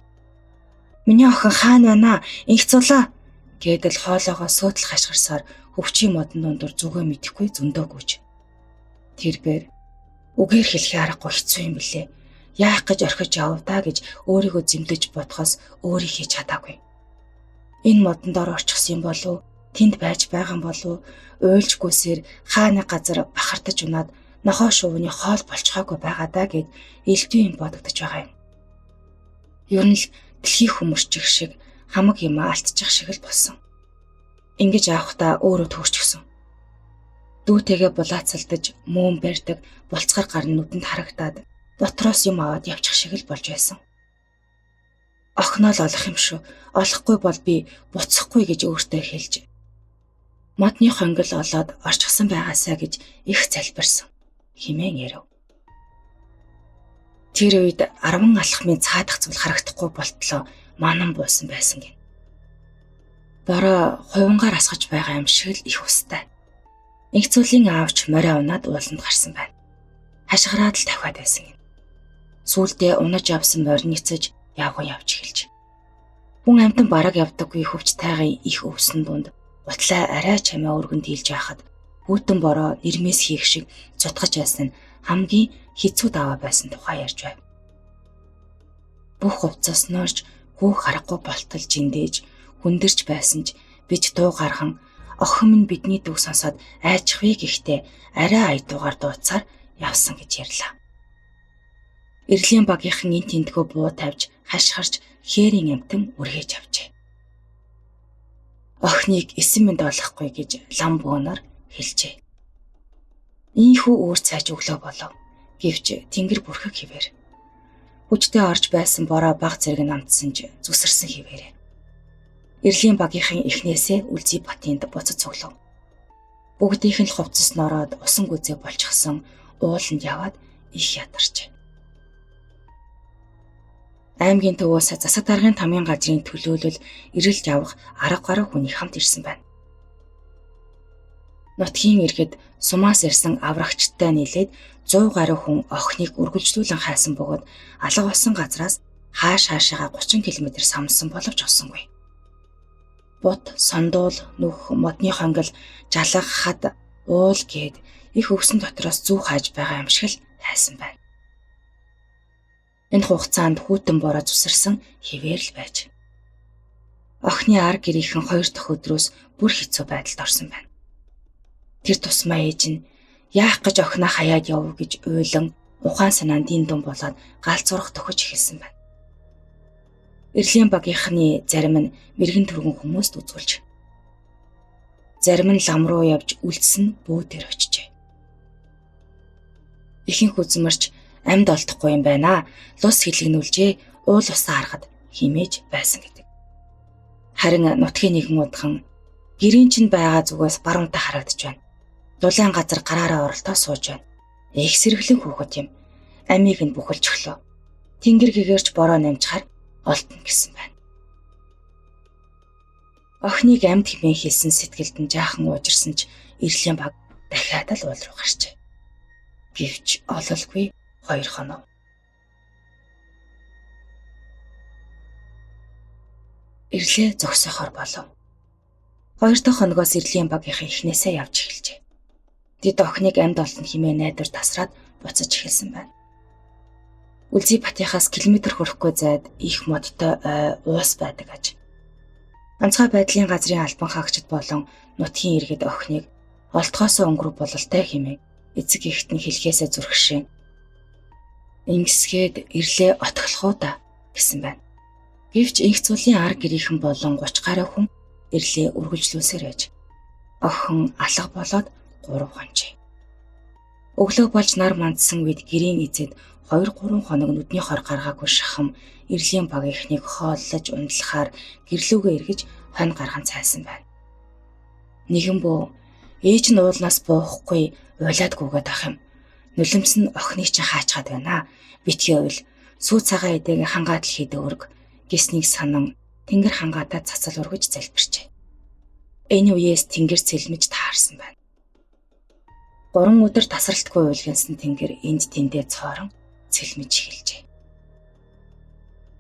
Миний охин хаана байна? Инх зулаа гэдэл хоолоогоо сөөтөл хашгирсаар хөвчийн модон дундуур зүгөө мэдэхгүй зөндөөгүйч. Тэрбэр үгээр хэлэхээ аргагүй хэцүү юм билээ. Яах гэж орхиж явав даа гэж өөрийгөө зэмлэж бодохоос өөрийг хийж чадаагүй. Энэ модон дор орчихсон юм болов, тэнд байж байгаа юм болов, уйлжгүйсээр хааны газар бахартаж унаад нохоо шувууны хоол болчихоогүй байгаа даа гэд элдв юм бодогдож байгаа юм. Ер нь л дэлхий хүмүүрчих шиг хамаг юмаа алдчих шиг л болсон. Ингэж авахдаа өөрөө төөрчихсөн. Дүүтэйгээ булаацалдаж мөөн барьдаг булцгар гар нь нүдэнд харагдаад дотроос юм аваад явчих шиг л болж байсан. Охиноо л олох юм шүү. Олохгүй бол би буцахгүй гэж өөртөө хэлж. Модны хонгил олоод орчихсон байгаасаа гэж их залбирсан хэмээн ярив. Тэр үед 10 алхмын цаадах зүйл харагдахгүй болтлоо манан буусан байсан гин. Бороо хувингаар асгаж байгаа юм шиг л их устай. Инх зуулийн аавч морио унаад ууланд гарсан байна. Хашгираад л тавхиад байсан юм. Сүүлдээ унаж явсан морь ницэж явган явж эхэлж. Хүн амьтан бараг явдаггүй хөвч тайгын их өвсөн дунд гутлаа арай чамаа өргөн дийлж байхад хүйтэн бороо нэрмээс хийх шиг цутгаж байсан нь хамгийн хэцүү даваа байсан тухай ярьж байв. Бүх хувцас норж гүүх харахгүй болтол жиндээж хүндэрч байсан ч бич дуу гарган охин минь бидний дүүг сонсоод айчихвээ гэхдээ арай аядуугаар дууцаар явсан гэж ярьлаа. Эрлийн багийнхан эн тэндгөө буу тавьж хашгирч хээрийн амтан үргээж авчээ. Охиныг эсэн мэнд олохгүй гэж лам бөөнөр хэлжээ. Ийхүү өөр цайж өглөө болов. Гэвч тэнгэр бүрхэг хിവэр. Хүчтэй орж байсан бороо баг зэрэг намтсан ч зүсэрсэн хിവэрээ. Эрлийн багийнхан эхнээсээ Үлзий Батынд буцаж цуглав. Бүгдийнх нь л хувцас нороод усан гүзээ болчихсон ууланд яваад их ядарч. Аймгийн төвөөс засаг даргын тамийн газрын төлөөлөл эрэлж явах 10 гаруй хүний хамт ирсэн байна. Нутгийн иргэд сумаас ирсэн аврагчтай нийлээд 100 гаруй хүн охиныг үргэлжлүүлэн хайсан бөгөөд алга болсон газраас хааш хаашаагаа 30 км самсан боловч олсонгүй. Бут, сондуул, нүх, модны хонгил, жалга, хад, уул гээд их өвсөн дотроос зүү хааж байгаа юм шиг л хайсан байна. Энэ хугацаанд хүйтэн бороо зүсэрсэн хിവэр л байж. Охины ар гэрийнхэн 2 дахь өдрөөс бүр хэцүү байдалд орсон байна. Тэр тусмаа ээж нь яах гэж охиноо хаяад яв гэж уйлан ухаан санаанд дин дун болоод галзуурах төхөж эхэлсэн байна. Эрлийн багийнхны зарим нь мэрэгэн түргэн хүмүүст үзүүлж, зарим нь лам руу явж үлдсэн бөөдөр очжээ. Ихэнх үзмэрч амьд олдохгүй юм байна. Лус хэлэгнүүлжээ, уул усаа харахад химээж байсан гэдэг. Харин нутгийн нэгэн удхан гэрийн чинь байгаа зүгээс баруунтай харагдаж байна. Дулаан газар гараараа оролтоо сууж байна. Их сэргэлэн хүүхэд юм. Амийг нь бүхэлж өглөө. Тэнгэр гэгэрч бороо намжихаар олдно гэсэн байна. Охиныг амьд хэмээн хэлсэн сэтгэлд нь жаахан уужирсан ч эрлийн баг дахиад л уул руу гарчээ. Гэвч ололгүй 2 хоног. Эрлээ зогсоохоор болов. 2 дахь хоногоос эрлийн багийнхын эхнээсээ явж эхэлжээ. Тэд охиныг амьд олно хэмээн найдвар тасраад буцаж эхэлсэн байна. Үлзий Батынхаас километр хүрэхгүй зайд их модтой ой уус байдаг аж. Онцгой байдлын газрын албан хаагчид болон нутгийн иргэд охиныг олдохоосоо өнгөрөв бололтой хэмээн эцэг эхэд нь хэлхээсээ зүрхшээ. Ингэсгээд ирлээ отголох уу та гэсэн байна. Гэвч инх зуулийн ар гэрийнхэн болон 30 гаруй хүн ирлээ үргэлжлүүлсээр байж. Охин алга болоод 3 хонжээ. Өглөө болж нар мандсан үед гэрийн эзэд 2-3 хоног нүдний хор гаргаагүй шахам эрлийн багийнхныг хооллож ундлахаар гэрлүүгээ эргэж хонь гарган цайсан байна. Нэгэн бөө ээж нь уулнаас буухгүй уйлаад гүгээд ах юм. Нулимс нь охиныг чинь хаачгаад байна. Битгий уйл. Сүү цагаан эдээг хангаатал хийдэ өрг гэснийг санан тэнгэр хангаатай цацал өргөж залбирчээ. Энэ үеэс тэнгэр цэлмэж таарсан байна. 3 өдөр тасралтгүй уйлгансан тэнгэр энд тэндээ цоорон цэлмэж эхэлжээ.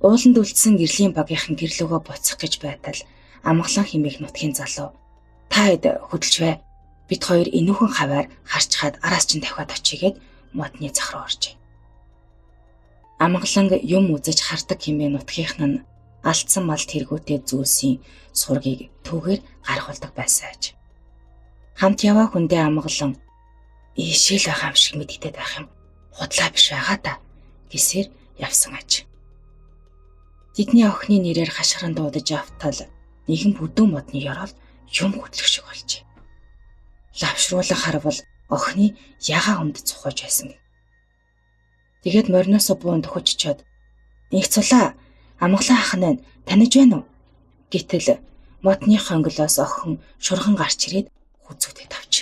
Ууланд үлдсэн гэрлийн багийнхан гэрлөөгөө буцах гэж байтал амгалан химээх нутгийн залуу та хэд хөдөлж бай. Бид хоёр энүүхэн хаваар харчхаад араас чинь тавхиад очигээд модны зах руу оржээ. Амгалан юм үзэж хардаг хэмээн нутгийнх нь алдсан мал тэргүүтэй зүйлсийн сургийг түүгээр гаргуулдаг байсан аж. Хамт яваа хүндээ амгалан ийшээ л байгаа юм шиг мэдэгдээд байх юм. Худлаа биш байгаа та гэсээр явсан аж. Тэдний охины нэрээр хашгиран дуудаж явтал нэгэн бүдүүн модны ёроол юм хөдлөх шиг болжээ. Лавшруулан харвал охины ягаан өмд цухаж байсан. Тэгээд мориноосоо буун төхөж чод "Инх цулаа, амгалан ах нь таних байна уу?" Гэтэл модны хонголоос охин шурган гарч ирээд хүзүүтэй тавч.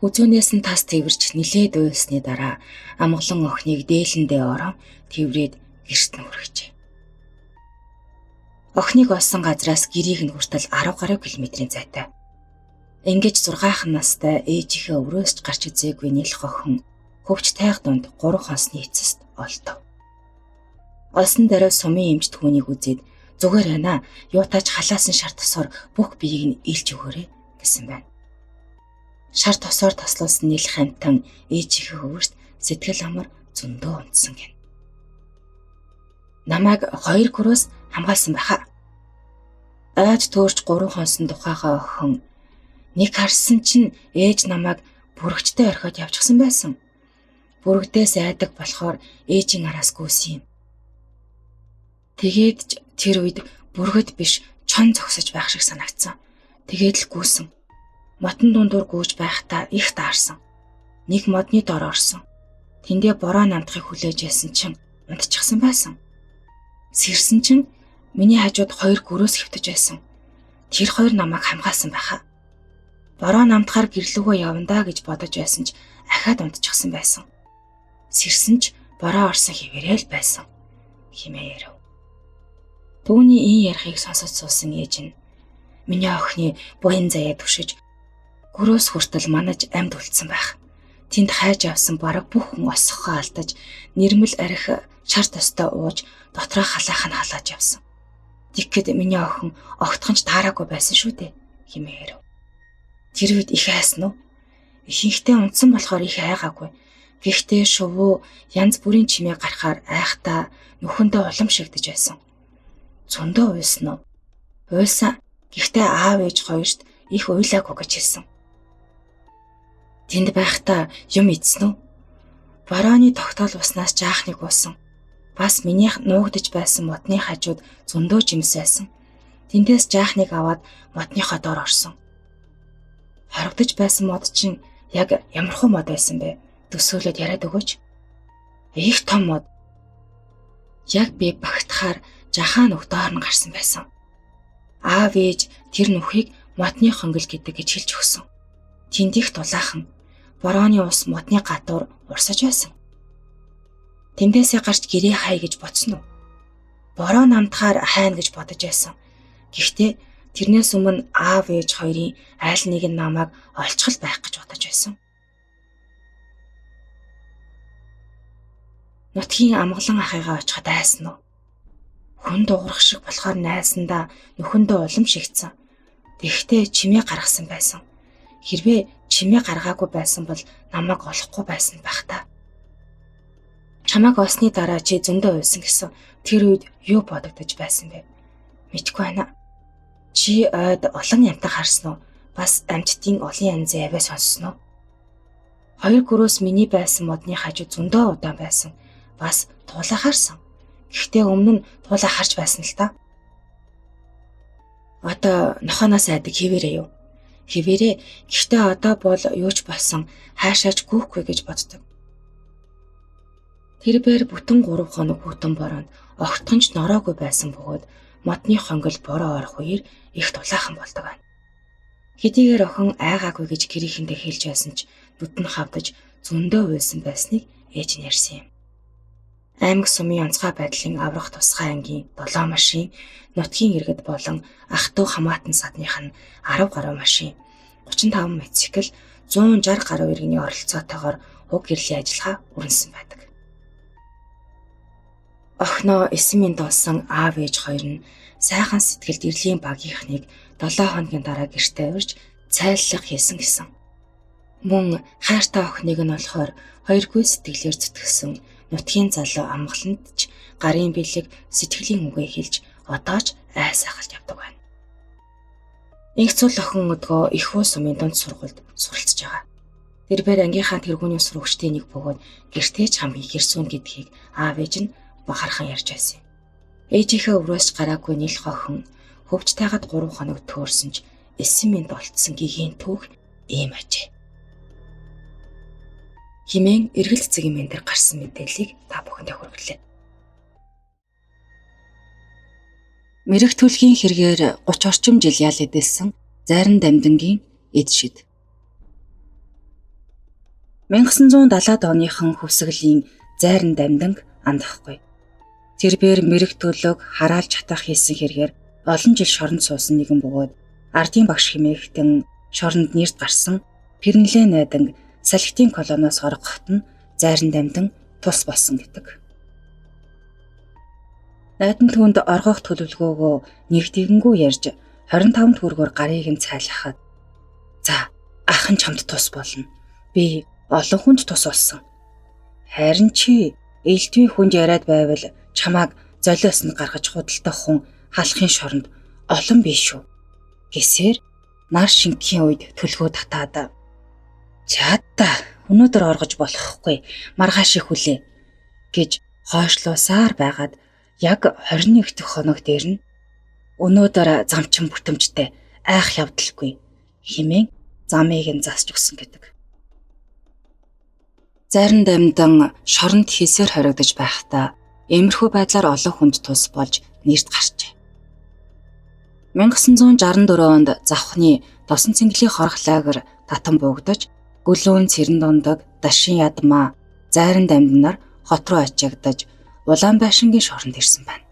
Хүзүүнээс нь тас тэрвэрч нилээд уйлсны дараа амгалан охиныг дээлэндээ орон тэрврээд гэрт нь хүргэжээ. Охиныг олсон газраас гэрийг нь хүртэл 10 гаруй километрийн зайтай. Ингэж 6 настай ээжийнхээ өврөөс ч гарч үзээгүй нэлэх охин хөвч тайг дунд 3 хонсны эцэст олдов. Олсон дараа сумын эмч түүнийг үзээд зүгээр байна. Юутаач халаасан шар тосоор бүх биеийг нь илж өгөөрэй гэсэн байна. Шар тосоор тослуулсан нэлэх амтан ээжийнхээ хөвөрт сэтгэл амар зөндөө унтсан гин. Намайг 2 гөрөөс хамгаалсан байхаа. Ойд төөрч 3 хонсон тухайхаа охин нэг харсан чинь ээж намайг бүрэгчтэй орхиод явчихсан байсан. Бүрэгдээс айдаг болохоор ээжийн араас гүйсэн юм. Тэгээд ч тэр үед бүргэд биш чон зогсож байх шиг санагдсан. Тэгээд л гүйсэн. Мотон дундуур гүйж байхдаа их таарсан. Нэг модны дор орсон. Тэндээ бороо намтахыг хүлээж байсан чинь унтчихсан байсан. Сэрсэн чинь миний хажууд 2 гөрөөс хэвтэж байсан. Тэр хоёр намайг хамгаалсан байхаа. Бороо намтахаар гэрлүүгөө явандаа гэж бодож байсан ч ахаад унтчихсан байсан. Сэрсэн ч бороо орсон хэвээрээ л байсан хэмээн ярив. Түүний ийн ярихыг сонсож суусан ээж нь миний охины буян заяа түшиж гөрөөс хүртэл манаж амьд үлдсэн байх. Тэнд хайж явсан бараг бүх хүн осхоо алдаж нэрмэл арх шар тостой ууж дотроо халаах нь халааж явсан. Тэгэхэд миний охин огтхон ч таараагүй байсан шүү дээ хэмээн ярив. Тэр үед их айсан уу? Ихэнхдээ унтсан болохоор их айгаагүй. Гэхдээ шувуу янз бүрийн чимээ гарахаар айхтаа нүхэндээ улам шигдэж байсан. Зөндөө уйлсан уу? Уйлсан. Гэхдээ аав ээж хоёрт их уйлаагүй гэж хэлсэн. Тэнд байхдаа юм идсэн үү? Борооны тогтоол уснаас жаахныг уусан. Бас минийх нуугдаж байсан модны хажууд зөндөө жимс байсан. Тэндээс жаахныг аваад модныхоо дор орсон. Хорогдож байсан мод чинь яг ямархуу мод байсан бэ? Төсөөлөд яриад өгөөч. Их том мод. Яг би багтахаар жахаа нүх доор нь гарсан байсан. Аав ээж тэр нүхийг модны хонгил гэдэг гэж хэлж өгсөн. Тэнд их дулаахан борооны ус модны гадуур урсаж байсан. Тэндээсээ гарч гэрээ хай гэж бодсон уу? Бороо намтахаар хайна гэж бодож байсан. Гэхдээ тэрнээс өмнө аав ээж хоёрын айл нэг нь намайг олчихол байх гэж бодож байсан. Нутгийн амгалан ахыгаа очиход айсан уу? Хүн дуурах шиг болохоор найсандаа нөхөндөө улам шигдсэн. Тэгэхдээ чимээ гаргасан байсан. Хэрвээ чимээ гаргаагүй байсан бол намайг олохгүй байсан байх та. Чамайг олсны дараа чи зөндөө уйлсан гэсэн. Тэр үед юу бодогдож байсан бэ? Мэдгүй байна. Чи ойд олон амтан харсан уу? Бас амьтдын олон янзын авиа сонссон уу? 2 гөрөөс миний байсан модны хажууд зөндөө удаан байсан. Бас туулаа харсан. Гэхдээ өмнө нь туулаа харж байсан л та. Одоо нохооноос айдаг хэвээрээ юу? Хэвээрээ. Гэхдээ одоо бол юу ч болсон хаашаач гүйхгүй гэж боддог. Тэр бээр бүтэн 3 хоног хүтэн бороонд огтхон ч нороогүй байсан бөгөөд модны хонгил бороо орох үеэр их дулаахан болдог байна. Хэдийгээр охин айгаагүй гэж гэрийнхэндээ хэлж байсан ч нүд нь хавдаж зөндөө уйлсан байсныг ээж нь ярьсан юм. Аймаг сумын онцгой байдлын аврах тусгай ангийн 7 машин, нутгийн иргэд болон ах トゥ хамаатан садных нь 10 гаруй машин, 35 мотоцикл, 160 гаруй иргэний оролцоотойгоор уг гэрлийн ажиллагаа өрнөсөн байдаг. Охиноо 9 минь дуусан аав ээж хоёр нь сайхан сэтгэлд эрлийн багийнхныг 7 хоногийн дараа гэртээ урьж цайллага хийсэн гэсэн. Мөн хайртай охиныг нь болохоор хоёргүй сэтгэлээр зүтгэсэн нутгийн залуу амгаланд ч гарын бэлэг сэтгэлийн үгээ хэлж одоо ч ай сайхалж явдаг байна. Инх цул охин өдгөө Ихүү сумын дунд сургуульд суралцж байгаа. Тэр бээр ангийнхаа тэргүүний сурагчдын нэг бөгөөд гэртээ ч хамгийн хэрсүүн гэдгийг аав ээж нь бахархан ярьж байсан юм. Ээжийнхээ өврөөс гараагүй нэлх охин хөвч тайгаад 3 хоног төөрсөн ч 9 минь болтсон гэгийн түүх ийм ажээ. Химэн эргэлт цэгийн мэн дээр гарсан мэдээллийг та бүхэндээ хүргэлээ. Мэрэг төлгийн хэрэгээр 30 орчим жил ял эдэлсэн Зарин дамдингийн эд шид. 1970-ад оныхон хөвсгөлийн Зарин дамдинг андахгүй. Тэр бээр мэрэг төлөг хараалж хатах хийсэн хэрэгээр олон жил шоронд суусан нэгэн бөгөөд ардын багш хэмээгтэн шоронд нэрд гарсан Пэрнлээ найдан салхитын колоноос оргоход нь Зарин дамдин тус болсон гэдэг. Найдан түүнд оргох төлөвлөгөөгөө нэг тэгэнгүй ярьж 25 төгрөгөөр гарыг нь цайлгахад "За, ах нь чамд тус болно. Би олон хүнд тус болсон. Харин чи элдвийн хүнд яриад байвал чамааг золиос нь гаргаж худалдах хүн халахын шоронд олон биш шүү" гэсээр нар шингэхийн үед төлгөө татаад "Чаата, өнөөдөр оргож болохгүй. Маргааш их хүлээ" гэж хойшлуусаар байгаад яг 21 дэх хоног дээр нь "Өнөөдөр замчин бүтэмжтэй айх явдалгүй" хэмээн замыг нь засч өгсөн гэдэг. Зарин дамдан шоронд хийсээр хоригдож байхдаа иймэрхүү байдлаар олон хүнд тус болж нэрд гарчээ. 1964 онд Завхны Досон цэнгэлийн хорох лагер татан буугдаж Гөлөөн цэрэн дундаг, Дашин ядмаа, Зайран дамднаар хот руу ачаагдаж Улаан байшингийн шоронд ирсэн байна.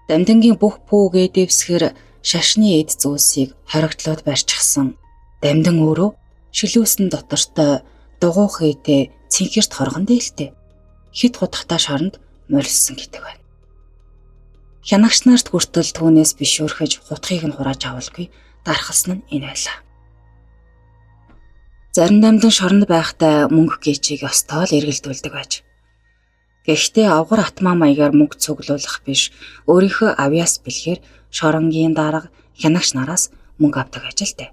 Дамдингийн бүх пүүгээ дэвсгэр шашны эд зүйлсийг хоригдлоод барьчихсан. Дамдин өөрөө шилүүсэн дотортой дугуй хийтэй цэнхэрт хоргон дээлтэй хэд худахтай шоронд морилсон гэдэг байна. Хянагч нарт хүртэл түүнээс бишүүрхэж хутгийг нь хурааж авалгүй дархалсан нь энэ байлаа. Зарин дамдан шоронд байхдаа мөнгө гээчийг ёстой л эргэлдүүлдэг байж. Гэхдээ авгар атмаа маягаар мөнгө цуглуулах биш, өөрийнхөө авьяас бэлгээр шоронгийн дарга хянагч нараас мөнгө авдаг ажилтай.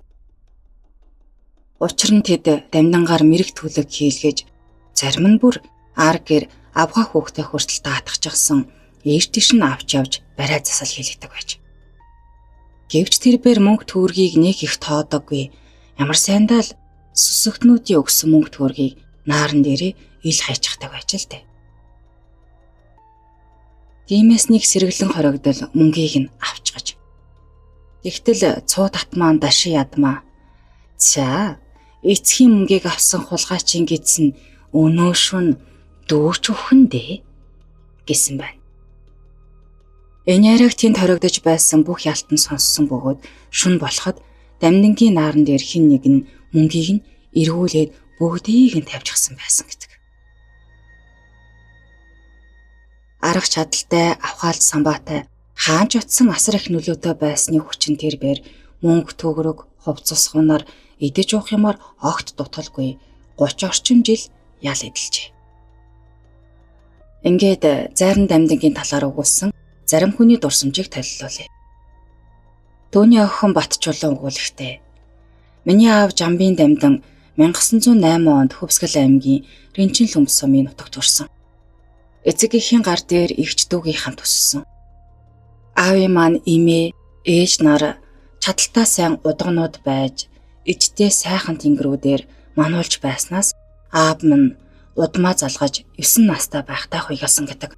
Учир нь тэд дамдангаар мэрэг төлөг хийлгэж зарим нь бүр ар гэр авгаа хүүхдээ хүртэл даатгахчихсан эр тийш нь авч явж барай засал хийлгдэг байж. Гэвч тэр бээр мөнгө төгрөгийг нэг их тоодоггүй. Ямар сайндаа л сүсэгтнүүдийн өгсөн мөнгө төгрөгийг нааран дээрээ ил хайчихдаг байж л дээ. Тиймээс нэг сэргэлэн хоригдол мөнгийг нь авчгаж. Тэгтэл цуу татмаан дашин ядмаа. "За, эцгийн мөнгийг авсан хулгайчин гэдсэн өнөө шүн дүүч өхөн дээ" гэсэн байна. Энэ яриаг тэнд хоригдож байсан бүх ялтан сонссон бөгөөд шүн болоход дамнингийн нааран дээр хэн нэг нь мөнгийг нь эргүүлээд бүгдийг нь тавьчихсан байсан гэдэг. Арга чадалтай, авхаалт самбаатай, хаанч утсан асар их нөлөөтэй байсны хүчин тэр бээр мөнгө төгрөг, хувцас хунар идэж уух юмар огт дутгалгүй 30 орчим жил ял эдэлжээ. Ингээд Зарин дамдингийн талаар өгүүлсэн зарим хүний дурсамжийг талилуулъя. Түүний охин Батчулуун өгүүлэхдээ "Миний аав Жамбын дамдан 1908 онд Хөвсгөл аймгийн Ринчин лүмс сумын нутагт төрсөн. Эцэг эхийн гар дээр эгч дүүгийн хамт өссөн. Аавын маань эмээ, ээж нар чадaltaа сайн удганууд байж, ижтэй сайхан тэнгэрүүдээр мануулж байснаас аав минь удмаа залгаж 9 настай байхдаа хуйгаасан гэдэг.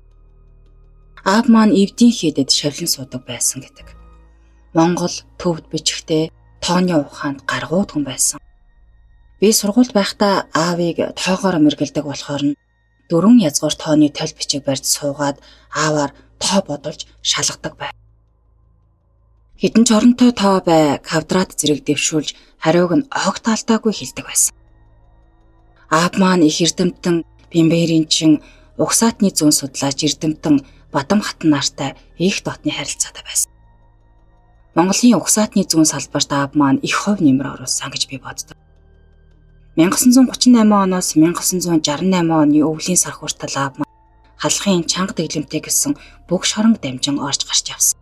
Аав маань эвдийн хийдэд шавлан суудаг байсан гэдэг. Монгол төвд бичгтээ тооны ухаанд гаргууд хүн байсан. Би сургуульд байхдаа аавыг тоогоор мэргэлдэг болохоор нь 4 язгуур тооны толь бичиг барьж суугаад ааваар тоо бодулж шалгадаг байв. Хэдэн ч оронтой тоо бай квадрат зэрэг дэвшүүлж хариуг нь огт алдаагүй хэлдэг байсан. Аав маань их эрдэмтэн Бямберинчин угсаатны зүүн судлаач эрдэмтэн Бадам хатан нартай их дотны харилцаатай байсан. Монголын угсаатны зүүн салбарт аав маань их хувь нэмэр оруулсан гэж би боддог. 1938 оноос 1968 оны өвлийн сар хүртэл аав маань халахын чанга дэглэмтэй гэсэн бүх шоронг дамжин орж гарч явсан.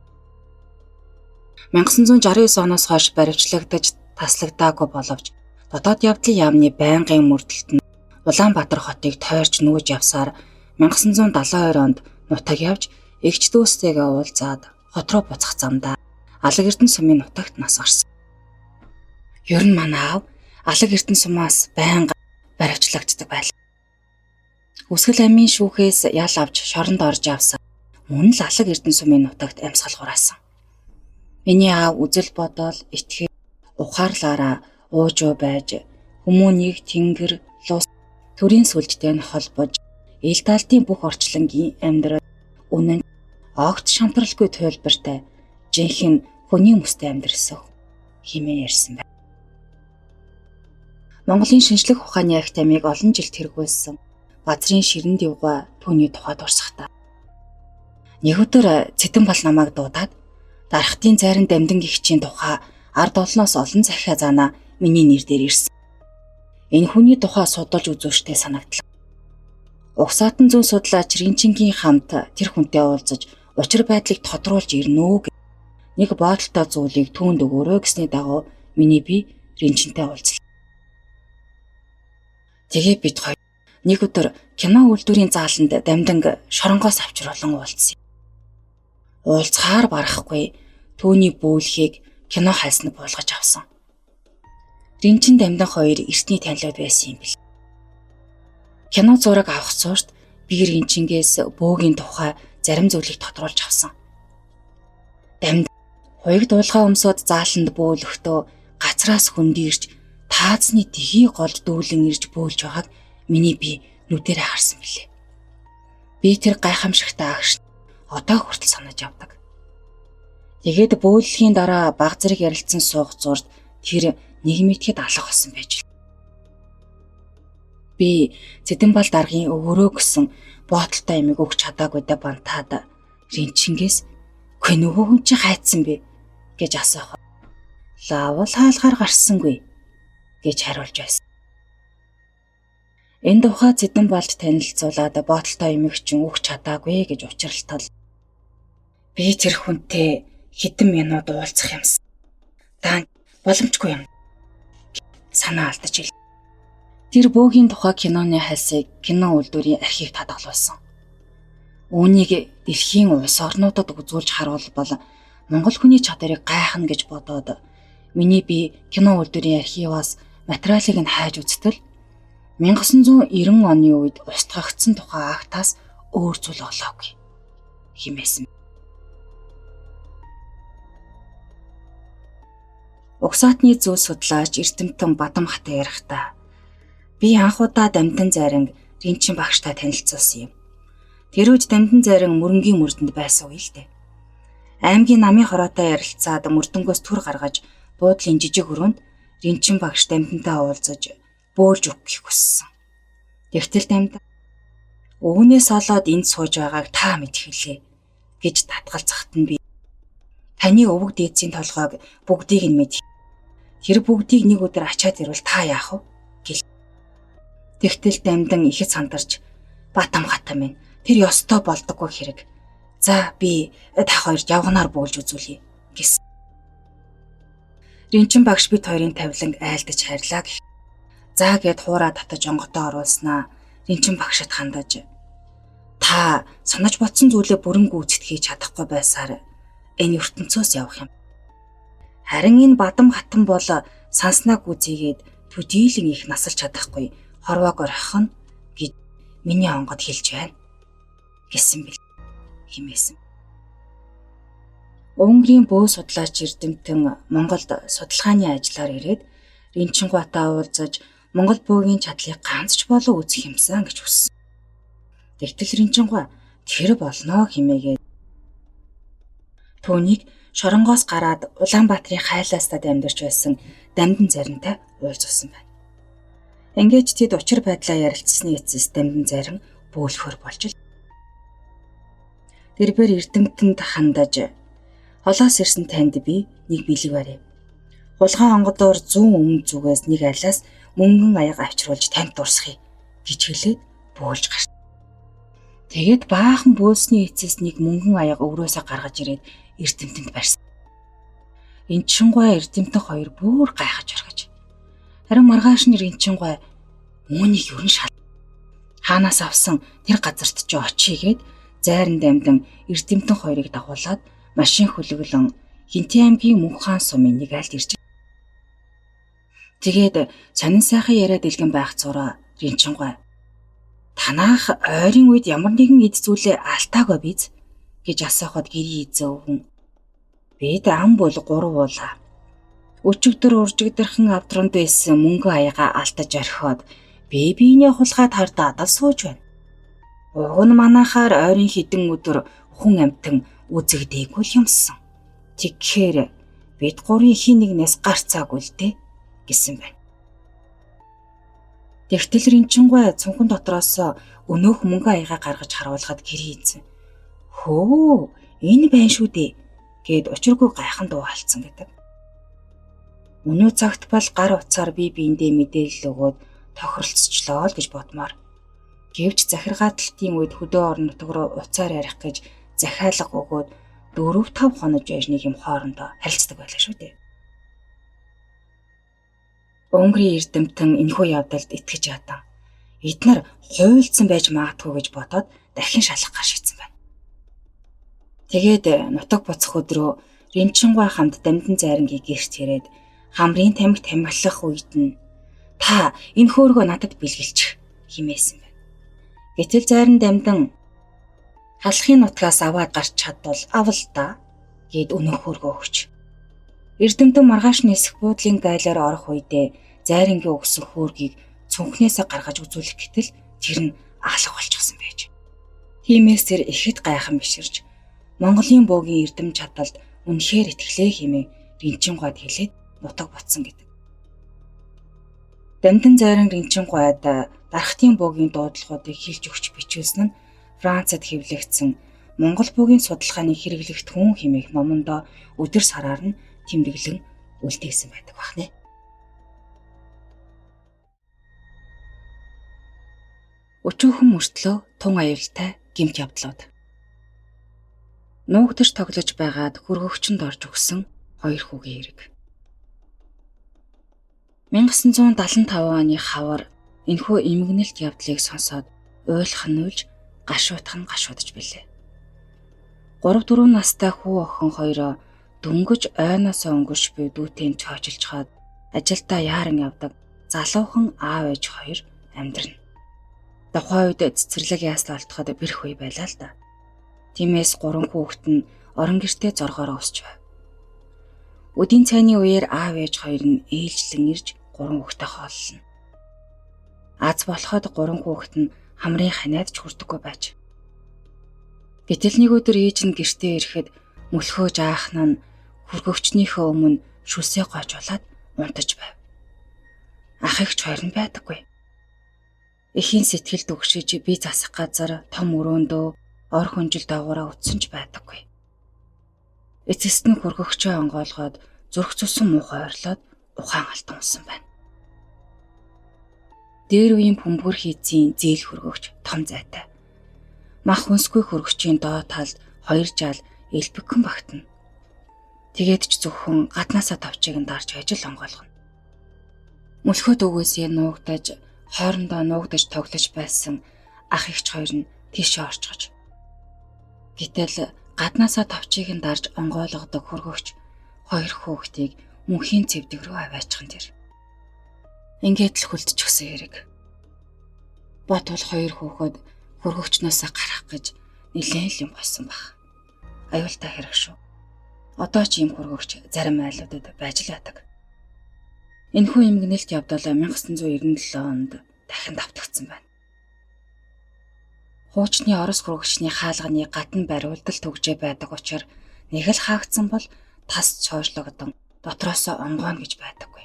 1969 оноос хойш баривчлагдаж таслагдаагүй боловч дотоод явдлын яамны байнгын мөрдөлт нь Улаанбаатар хотыг тойрч нүүж явсаар 1972 онд нутаг явж эгч дүүстэйгээ уулзаад хот руу буцах замдаа Алаг Эрдэнэ сумын нутагт нас орсон. Ер нь манай аав Алаг Эрдэнэ сумаас байнга баривчлагддаг байлаа. Үсгэл амийн шүүхээс ял авч шоронд орж явсан. Мөн л Алаг Эрдэнэ сумын нутагт амьсгал хураасан. Миний аав үзэл бодол, итгэл, ухаарлаараа уужуу байж хүмүүнийг тэнгэр, лус, төрийн сүлжтэй нь холбож ил талдын бүх орчлонгийн амьдрал үнэн огт шантралгүй туйлбартай жинхэнэ хүний мөстэй амьдрсан хэмээн ярьсан байна. Монголын шинжлэх ухааны академиг олон жил тэргүүлсэн газрын ширэн дивгай түүний тухай дурсахдаа. Нэг өдөр Цэдэн бал намайг дуудаад дархтын зайран дамдин гихчийн тухай ард олноос олон захиа заанаа миний нэр дээр ирсэн. Энэ хүний тухай судалж үзүүштэй санагдлаа. Угсаатан зүүн судлаач Ринчингийн хамт тэр хүнтэй уулзаж учир байдлыг тодруулж ирнэ үү гэх нэг боолтой зүйлийг түүнд өгөөрэй гэсний дагуу миний бие Ринчинтэй уулзлаа. Тэгээ бид хоёр нэг өдөр кино үйлдвэрийн зааланд дамданг шоронгоос авчруулан уулзсан. Уулзахаар барахгүй түүний бөөлхийг кино хайснаг буулгаж авсан. Ринчин дамдан хоёр эртний танилуд байсан юм бэл. Кино зураг авах зурт би Ринчингээс бөөгийн тухай зарим зүйлийг тодруулж авсан. Дамд хуйг дуулгаа өмсөд зааланд бөөлөхдөө газраас хөндийрч таазны тхий голд дүүлэн ирж бөөлж байгааг миний бие нүдэрээ харсан билээ. Би тэр гайхамшигтай агш одоо хүртэл санаж явдаг. Тэгээд бөөллийн дараа баг зэрэг ярилцсан суух зурд тэр нэг мэтгэд алга болсон байж. Би Цэдэнбал даргын өвөрөө гэсэн боотолтой ямиг өгч чадаагүйдээ бантаад Ринчингээс "Үгүй нөгөө хүн чи хайцсан бэ?" гэж асуух. Лавл хаалгаар гарсангүй гэж хариулж байсан. Энэ тухай Цэдэнбалд танилцуулаад боотолтой ямиг чинь өгч чадаагүй гэж учралтал. Би тэр хүнтэй хэдэн минут уулзах юмсан. Даан боломжгүй юм. Санаа алдаж ил. Тэр бөөгийн тухай киноны хальсыг кино үйлдвэрийн архивд хадгалуулсан. Үүнийг дэлхийн улс орнуудад үзүүлж харуулбал Монгол хүний чадварыг гайхна гэж бодоод миний бие кино үйлдвэрийн архиваас материалыг нь хайж үзтэл 1990 оны үед устгагдсан тухай актаас өөр зүйл олоогүй хэмээсэн. Угсаатны зүйл судлаач эрдэмтэн Бадам хатан ярихдаа би анх удаа дамтан зайранг Ринчин багштай танилцуулсан юм. Тэр үед дамтан зайран мөрөнгийн мөрдөнд байсан үе л дээ. Аймгийн намын хороотой ярилцаад мөрдөнгөөс төр гаргаж буудлын жижиг өрөөнд Ринчин багш дамтантай уулзаж бөөлж өгөхийг хүссэн. Тэгтэл дамд өвгөнөөс олоод энд сууж байгааг та мэдхэлээ гэж татгалзахад нь би таны өвөг дээдсийн толгойг бүгдийг нь мэдэх. Тэр бүгдийг нэг өдөр ачаад ирвэл та яах вэ? Гэл. Тэгтэл дамдан ихэд сандарч Батам хатан минь тэр ёстой болдоггүй хэрэг. За би та хоёрт явганаар бөөлж үзүүлье гэсэн. Ринчин багш бид хоёрын тавиланг айлдаж хайрлаа гэх. За гэд хуураа татаж онготоо оруулснаа Ринчин багшид хандаж та санаж бодсон зүйлээ бүрэн гүйцэтгэж чадахгүй байсаар энэ ертөнцөөс явах юм. Харин энэ Бадам хатан бол санснаа гүйцээгээд төдийлөн их насалж чадахгүй хорвоог орхих нь гэж миний онгод хэлж байна гэсэн бил хэмээсэн. Унгарын бөө судлаач эрдэмтэн Монголд судалгааны ажлаар ирээд Ринчингуатай уулзаж Монгол бөөгийн чадлыг ганц ч болов үзэх юмсан гэж хүссэн. Тэгтэл Ринчингуа тэр болно хэмээгээд түүнийг Шоронгоос гараад Улаанбаатарын хайлаастад амьдарч байсан Дамдан Заринтай уулзсан байна. Ингээд тэд учир байдлаа ярилцсаны эцэс Дамдан Зарин бөөлөхөр болж л тэрбээр эрдэмтэнд хандаж холоос ирсэн танд би нэг бэлэг барив. Хулгай онгодоор зүүн өмнө зүгээс нэг айлаас мөнгөн аяга авчруулж танд дурсахъя гэж хэлээд бөөлж гарсан. Тэгээд баахан бөөлсний эцэс нэг мөнгөн аяга өврөөсөө гаргаж ирээд эрдэмтэнд барьсан. Энчингуй эрдэмтэн хоёр бүр гайхаж орхиж. Харин маргааш нь Ринчингуй үүнийг ер нь шал хаанаас авсан тэр газарт ч очие гээд зайран дамдан эрдэмтэн хоёрыг дагуулад машин хөлөглөн Хинтээ аймгийн Мөнх хаан сумын нэг айлд ирж. Тэгээд сонин сайхан яриа дэлгэн байх зураа Ринчингуй танаах ойрын үед ямар нэгэн эд зүйлээ алтаагүй биз гэж асуухад гэрийн эзэн өвгөн бид ам бол гурвуулаа. Өчигдөр уржигдэрхэн авдранд байсан мөнгө аяга алтаж орхиод би биенээ хулгайд хардаад л сууж байна. Уг нь манайхаар ойрын хэдэн өдөр хүн амтан үзэгдээгүй л юмсан. Тэгэхээр бид гурийн хин нэгнээс гарцаагүй л дээ гэсэн байна. Тэгтэл Ринчингуй цунхан дотроос өнөөх мөнгө аяга гаргаж харуулхад гэрийн эзэн хөө энэ байна шүү дээ гэд учиргүй гайхан дуу алдсан гэдэг. Өнөө цагт бол гар утсаар би биендээ мэдээлэл өгөөд тохиролцчлоо л гэж бодмоор. Гэвч захиргааталтын үед хөдөө орон нутаг руу утсаар ярих гэж захиалга өгөөд 4-5 хонож байж нэг юм хоорондоо харилцдаг байлаа шүү дээ. Унгарын эрдэмтэн энэхүү явдалд итгэж ядан. Эднэр хуйлдсан байж магадгүй гэж бодоод дахин шалах гар шийдсэн байна. Тэгээд нутаг буцах өдрөө Ринчингуй хамт Дамдан Зайрангийн гэрт ирээд хамрын тамхи тамхилах үед нь та энэ хөөргөө надад бэлгэлчих хэмээсэн байна. Гэтэл Зайран Дамдан халахын нутгаас аваад гарч чадвал авал та гэд өнөөх хөөргөө өгч. Эрдэмтэн маргааш нисэх буудлын гайлаар орох үедээ Зайрангийн өгсөн хөөргийг цүнхнээсээ гаргаж үзүүлэх гэтэл тэр нь алга болчихсон байж. Тиймээс тэр ихэд гайхан биширч Монголын бөөгийн эрдэм чадалд үнэхээр итгэлээ хэмээн Ринчингуйд хэлээд нутаг буцсан гэдэг. Дамдан Зайран Ринчингуйд дархтын бөөгийн дуудлагуудыг хэлж өгч бичүүлсэн нь Францад хэвлэгдсэн Монгол бөөгийн судалгааны хэрэглэгт хүн хэмээх номондоо өдөр сараар нь тэмдэглэн үлдээсэн байдаг бахнэ. Өчүүхэн мөртлөө тун аюултай гэмт явдлууд. Нуугдаж тоглож байгаад хөргөгчөнд орж өгсөн хоёр хүүгийн хэрэг. 1975 оны хавар энэхүү эмгэнэлт явдлыг сонсоод уйлах нь уйлж, гашуудах нь гашуудж билээ. 3-4 настай хүү охин хоёроо дөнгөж ойноосоо өнгөрч буй дүүтэй нь чоочилж хаад ажилдаа яаран явдаг залуухан аав ээж хоёр амьдрна. Тухайн үед цэцэрлэг ясал олдоход бэрх үе байлаа л да. Тиймээс 3 хүүхэд нь орон гэртээ зоргоороо өсч байв. Өдийн цайны үеэр аав ээж хоёр нь ээлжлэн ирж 3 хүүхдээ хооллоно. Аз болоход 3 хүүхэд нь хамрын ханиад ч хүрдэггүй байж. Гэтэл нэг өдөр ээж нь гэртээ ирэхэд мөлхөөж аахна нь хөргөгчнийхөө өмнө шүлсээ гоожуулаад унтаж байв. Ах эгч хоёр нь байдаггүй. Эхийн сэтгэл дүгшиж би засах газар том өрөөндөө ор хөнжил доогоороо үтсэн ч байдаггүй. Эцэст нь хөргөгчөө онгоолгоод зүрх цусан муухай ойрлоод ухаан алтан усан байна. Дээр үеийн бөмбөр хийцийн зээл хөргөгч том зайтай. Мах хүнсгүй хөргөгчийн доод талд хоёр жаал элбэгхэн багтана. Тэгээд ч зөвхөн гаднаасаа товчийг нь дарж байж л онгойлгоно. Мөлхөө дүүгээсээ нуугдаж хоорондоо нуугдаж тоглож байсан ах эгч хоёр нь тийшээ орчгож. Гэтэл гаднаасаа товчийг нь дарж онгойлгодог хөргөгч хоёр хүүхдийг мөнхийн цэвдэг рүү аваачихсан тэр. Ингээд л хүлдчихсэн хэрэг. Бот бол хоёр хүүхэд хөргөгчнөөсөө гарах гэж нэлээд л юм болсон баг. Аюултай хэрэг шүү. Одоо ч ийм хөргөгч зарим айлуудад байж л байдаг. Энэхүү эмгэнэлт явдал 1997 онд дахин давтагдсан байна. Хуучны Орос хөргөгчний хаалганы гадна бариулдал түгжээ байдаг учраас нэг л хаагдсан бол тас цоожлогдон дотроосоо онгооно гэж байдаггүй.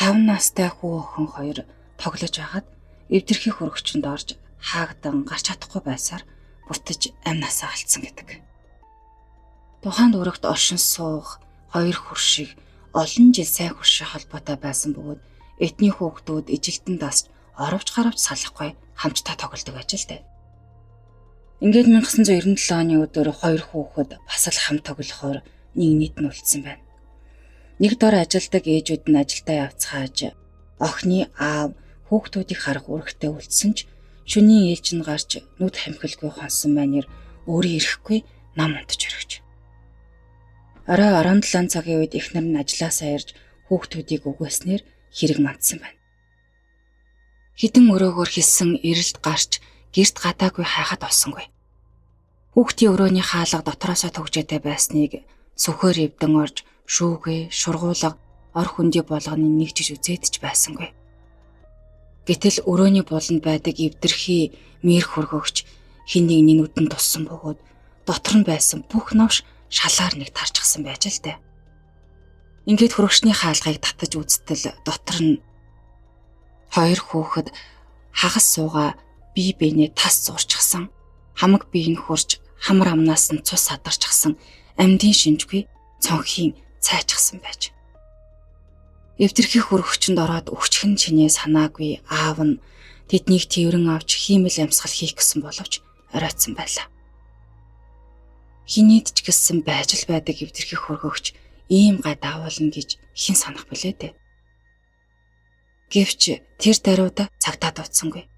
5 настай хүү охин хоёр тоглож байхад эвдэрхий хөргөгчөнд орж хаагдан гарч чадахгүй байсаар буртаж амь насаа алдсан гэдэг. Тухайн дүүрэгт оршин суух хоёр хөршиг олон жил сайн хөршиг холбоотой байсан бөгөөд эдний хүүхдүүд ижилтэн дасч оровч гаравч салахгүй хамтдаа тоглодог байж л дээ. Ингээд 1997 оны өдөр хоёр хүүхэд бас л хамт тоглохоор нэг нийт нь үлдсэн байна. Нэг дор ажилдаг ээжүүд нь ажилдаа явцгааж охины аав хүүхдүүдийг харах үүрэгтэй үлдсэн ч шөнийн ээлж нь гарч нүд хамхилгүй хонсон манер өөрөө ирэхгүй нам унтаж өргөж. Орой 17 цагийн үед эхнэр нь ажлаасаа ирж хүүхдүүдийг үгээснээр хэрэг мандсан байна. Хэдэн өрөөгөр хэлсэн эрэлт гарч гэрт гадаагүй хайхад олсонгүй. Хүүхдийн өрөөний хаалга дотроосоо түгжээтэй байсныг сүхээр эвдэн орж шүүгээ, шургуулга, ор хүндий болгоны нэг жиж үзээд ч байсангүй. Гэтэл өрөөний буланд байдаг эвдэрхий мэр хөргөгч хин нэгний нүдэнд туссан бөгөөд дотор нь байсан бүх новш шалаар нэг тарчсан байж л дээ. Ингээд хөргөгчний хаалгыг татаж үзтэл дотор нь хоёр хүүхэд хагас суугаа бие биенээ тас зуурчихсан, хамаг бие нь хурж хамар амнаас нь цус садарчихсан, амьдын шинжгүй цонхийн цайчсан байж. Эвдэрхий хөргөгчөнд ороод өгчхэн чинээ санаагүй аав нь тэднийг тээврэн авч хиймэл амьсгал хийх гэсэн боловч оройтсан байлаа. Хинээд ч гэсэн байж л байдаг эвдэрхий хөргөгч ийм гай даавуулна гэж хэн санах бэлээ дээ. Гэвч тэр даруйда цагдаа дуудсангүй.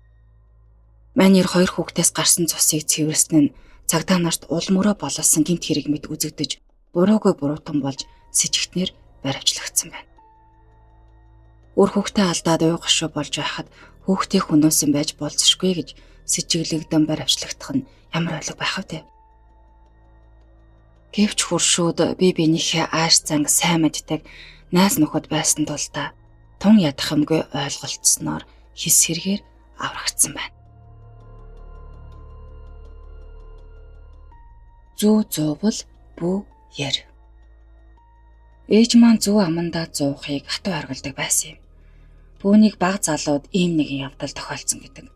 Манер хоёр хүүхдээс гарсан цусыг цэвэрсэн нь цагдаа нарт ул мөрөө бололсон гэмт хэрэг мэт үзэгдэж буруугүй буруутан болж сэжигтнэр баривчлагдсан байна. Үр хүүхдээ алдаад уй гашуу болж байхад хүүхдээ хөнөөсөн байж болзошгүй гэж сэжиглэгдэн баривчлагдах нь ямар ойлго байх вэ? Гэвч хуршүүд бие биенийхээ ааш занг сайн мэддэг найз нөхөд байсан тул та тун ядах юмгүй ойлголцсноор хис хэрэгээр аврагдсан байна. Зүү зуувал бүү яр. Ээж маань зүү амандаа зуухыг хатуу харгалдаг байсан юм. Түүнийг баг залууд ийм нэгэн явдал тохиолдсон гэдэг.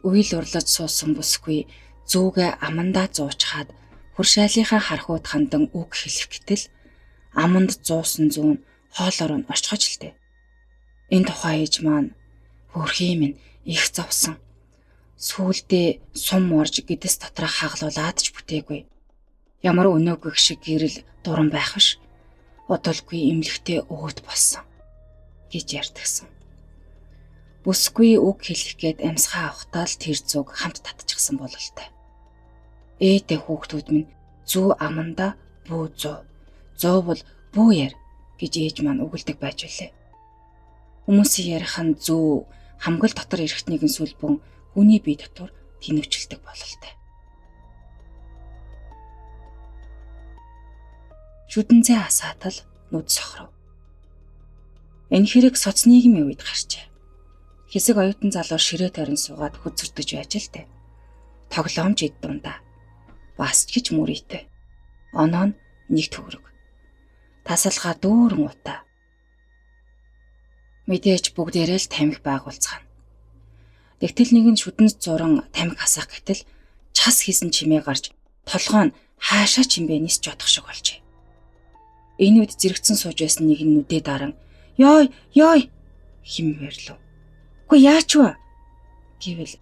Үйл урлаж суусан бүсгүй зүүгээ амандаа зуучхаад хуршаалынхаа харахуйд хандан үг хэлэх гэтэл аманд зуусан зүүн хоолоор нь орчхож л дээ. Энэ тухай ээж маань хөрхийн минь их зовсон. Сүүлдээ сум орж гэдэс дотроо хаглуулад ч бүтээгүй. Ямар өнөөгөх шиг гэрэл дуран байх биш. Удалгүй эмнэлэгтээ өвөт болсон гэж ярьдагсан. Бүсгүй үг хэлэх гээд амьсгаа авахтаа л тэр зүг хамт татчихсан бололтой. Ээдээ хүүхдүүд минь зүү амандаа бүү зуу. Зуувал бүү яр гэж ээж маань үгэлдэг байж билээ. Хүмүүсийн ярих нь зүү хамгал дотор эрхт нэгэн сүлбэн хүний бие дотор тэнэвчлдэг бололтой. Шүдэнзээ асаатал нүд сохров. Энэ хэрэг соц нийгмийн үед гарчээ. Хэсэг оюутан залуу ширээ тойрон суугаад хөзөрдөж байж л дээ. Тоглоомч эд дундаа. Бас ч гэж мөрийтэй. Оноо нь нэг төгрөг. Тасалгаа дүүрэн утаа. Мэдээж бүгдээрээ л тамхи байгуулцгаана. Тэгтэл нэг нь шүдэнц зуран тамхи хасах гэтэл час хийсэн чимээ гарч толгой нь хаашаа чимбэ нисч бодох шиг болжээ. Энэ үед зэрэгцэн сууж байсан нэг нь нүдээ даран "Йой, ёй" хэмээрлв. "Үгүй яач вэ?" гэвэл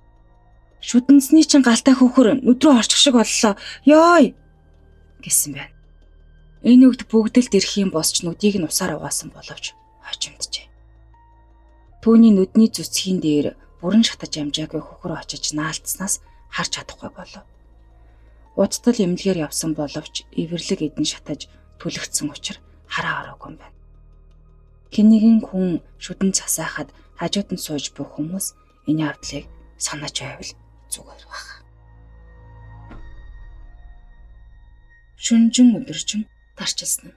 шүдэнцний чин галтай хөхөр нүд рүү орчих шиг боллоо. "Ёй" гэсэн байна. Энэ үед бүгд л дэрхийн босч нүдийг нь усаар угаасан боловч хожимджээ. Түүний нүдний зүсгийн дээр бүрэн шатаж амжаагүй хөхөр очиж наалтснаас харж чадахгүй болов. Удтал эмнэлгээр явсан боловч эвэрлэг эдэн шатаж түлэгдсэн учир хараа ороогүй юм байна. Хэн нэгэн хүн шүдэн засаахад хажууд нь сууж буй хүмүүс энэ явдлыг санаж байвал зүгээр байх. Шүнжин өдөржин тарчилсан.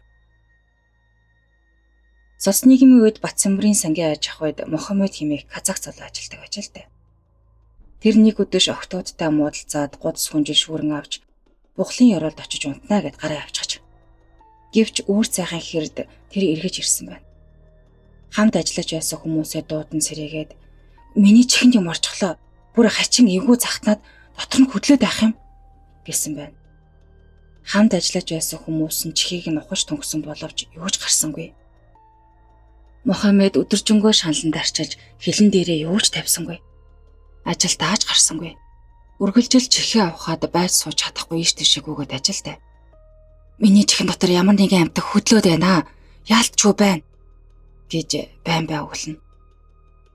Соц нийгмийн үед Батсамбрын сангийн аж ахуйд Мухаммед хэмээх казак залуу ажилладаг ажилтай. Тэр нэг өдөр охтуудтай муудалцаад гудас хүнжил шүүрэн авч бухлын ёроолд очиж унтнаа гэд гараа авчихаж. Гэвч үүр цайхан хэрд тэр эргэж ирсэн байна. Хамт ажиллаж байсан хүмүүсээ дуудан сэрээгээд миний чихэнд юм орчихлоо. Бүр хачин эвгүй захтнаад дотор нь хөдлөөд байх юм гэсэн байна. Хамт ажиллаж байсан хүмүүс нь чихийг нь ухаж түнхсэн боловч юу ч гарсангүй. Мухаммед өдөржингөө шаналн дарчилж хилэн дээрээ юу ч тавьсангүй. Ажилдаа ч гарсангүй. Үргэлжил чихээ авахад байж сууж чадахгүй ийш тийшээ гүгээд ажилтай. Миний чихэн дотор ямар нэгэн амьтан хөдлөөд байна. Яалтчгүй байна гэж байн бай өглөнө.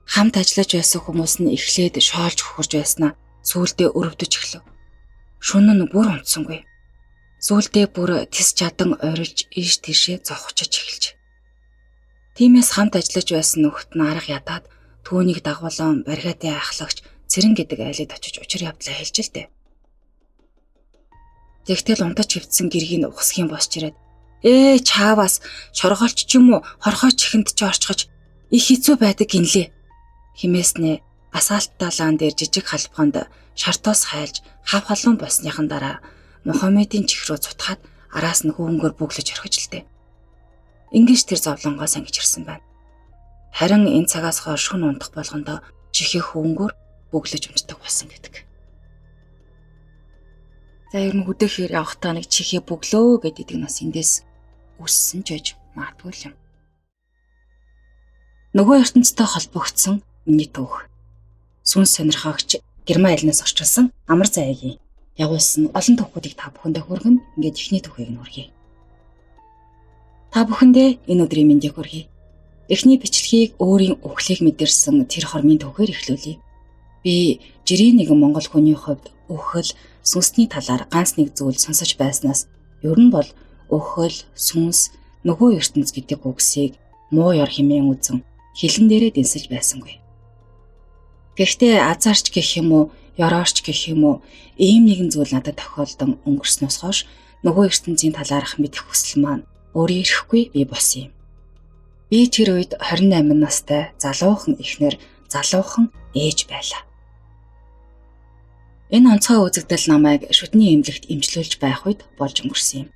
Хамт ажиллаж байсан хүмүүс нь эхлээд шоолж хөхөрж байснаа сүүлдээ өрөвдөж эхлэв. Шөнө нь бүр унтсангүй. Сүүлдээ бүр тэс чадан ойролж ийш тийшээ зовхочж эхэлж. Тиймээс хамт ажиллаж байсан нөхөд нь арга ядаад түүнийг дагуулan баригатын ахлагч Цэрэн гэдэг айлд очиж учир явдлаа хэлж л дээ. Тэгтэл унтаж хөвцсөн гэргийг ухсхийн босч ирээд чаавас шоргоолч ч юм уу хорхой чихэнд чи орчихож их хэцүү байдаг гинлээ. Химээснээ асаалттай лаан дээр жижиг халбганд шартоос хайлж хав халуун болсныхан дараа Мухаммедийн чих рүү цутгаад араас нь хүүнгөр бүглэж орхиж л дээ. Ингэж тэр зовлонгоо сангиж ирсэн байна. Харин энэ цагаас хойш шүн унтах болгондоо чихээ хүүнгөр бүглэж унтдаг болсон гэдэг. За ер нь хөдөөхөр явахдаа нэг чихээ бүглөө гэдэг нь бас эндээс үссэн ч байж магадгүй юм. Нөгөө ертөнцтэй холбогдсон миний түүх. Сүнс сонирхогч Герман элнээс орчуулсан Амар Заяагийн явуулсан олон түүхүүдийг та бүхэндээ хүргэн ингээд эхний түүхийг нь хүргэе. Та бүхэндээ энэ өдрийн мэндийг хүргэе. Эхний бичлэгийг өөрийн үхлийг мэдэрсэн тэр хормын түүхээр эхлүүлье. Би жирийн нэгэн монгол хүний хувьд үхэл, сүнсний талаар ганц нэг зүйл сонсож байснаас ер нь бол үхэл, сүнс, нөгөө ертөнц гэдэг үгсийг муу ёр хэмээн үзэн хилэн дээрээ дэнсэж байсангүй. Гэхдээ азарч гэх юм уу, ёроорч гэх юм уу, ийм нэгэн зүйл надад тохиолдон өнгөрснөөс хойш нөгөө ертөнцийн талаарх мэдэх хүсэл маань өөрөө ирэхгүй би болсон юм. Би тэр үед 28 настай залуухан эхнэр, залуухан ээж байлаа. Энэ онцгой үзэгдэл намайг шүдний эмнэлэгт эмчлүүлж байх үед болж өнгөрсөн юм.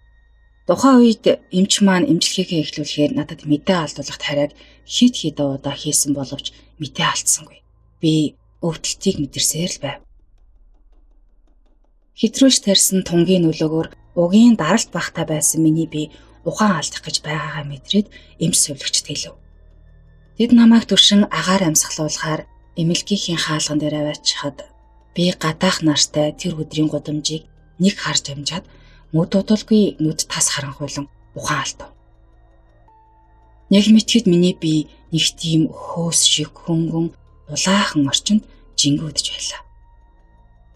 Тухайн үед эмч маань эмчилгээгээ эхлүүлэхээр надад мэдээ алдуулах тариаг хит хит удаа хийсэн боловч мэдээ алдсангүй. Би өвдөлтийг мэдэрсээр л байв. Хэтрүүлж тарьсан тунгийн нөлөөгөөр угийн даралт багтай байсан миний бие ухаан алдах гэж байгаагаа мэдрээд эмч сувилагчд хэлв. Тэд намайг түшин агаар амьсгалуулахаар эмнэлгийнхээ хаалган дээр аваачихад би гадаах нартай тэр өдрийн гудамжийг нэг харж амжаад мөд удалгүй нүд тас харанхуйлан ухаан алдав. Нэг мэтгэд миний бие нэг тийм хөөс шиг хөнгөн улаахан орчинд жингүүдж байлаа.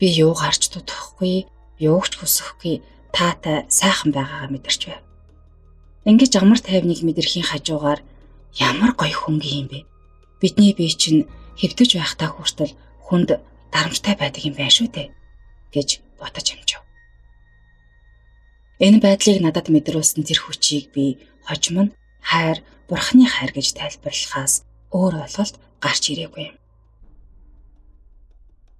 Би юу гарч дутахгүй, юу ч хүсэхгүй таатай сайхан байгаагаа мэдэрч байв. Ингэж амар тайвныг мэдрэхийн хажуугаар ямар гоё хөнгөн юм бэ? Бидний бие чинь хэвтэж байхдаа хүртэл хүнд дарамттай байдаг юм байна шүү дээ гэж бодож амжив. Энэ байдлыг надад мэдрүүлсэн тэр хүчийг би хожим нь хайр, бурхны хайр гэж тайлбарлахаас өөр ойлголт гарч ирээгүй юм.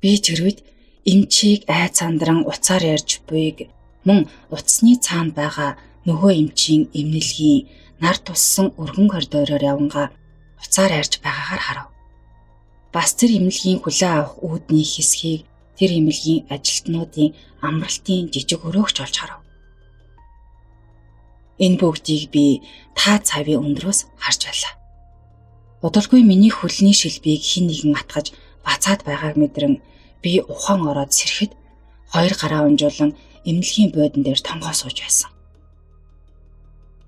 Би тэр үед эмчийг айц сандран уцаар ярьж буйг мөн утасны цаана байгаа нөгөө эмчийн эмнэлгийн нар туссан өргөн коридороор явангаа уцаар ярьж байгаагаар харав. Бас тэр эмнэлгийн хүлээн авах үүдний хэсгийг тэр эмнэлгийн ажилтнуудын амралтын жижиг өрөөгч олж харав. Энэ бүгдийг би та цавийн өндрөөс харж байлаа. Удалгүй миний хөлний шилбийг хэн нэгэн атгаж бацаад байгааг мэдрэн би ухаан ороод сэрэхэд хоёр гараа унжуулан эмнэлгийн буудан дээр тонгоо сууж байсан.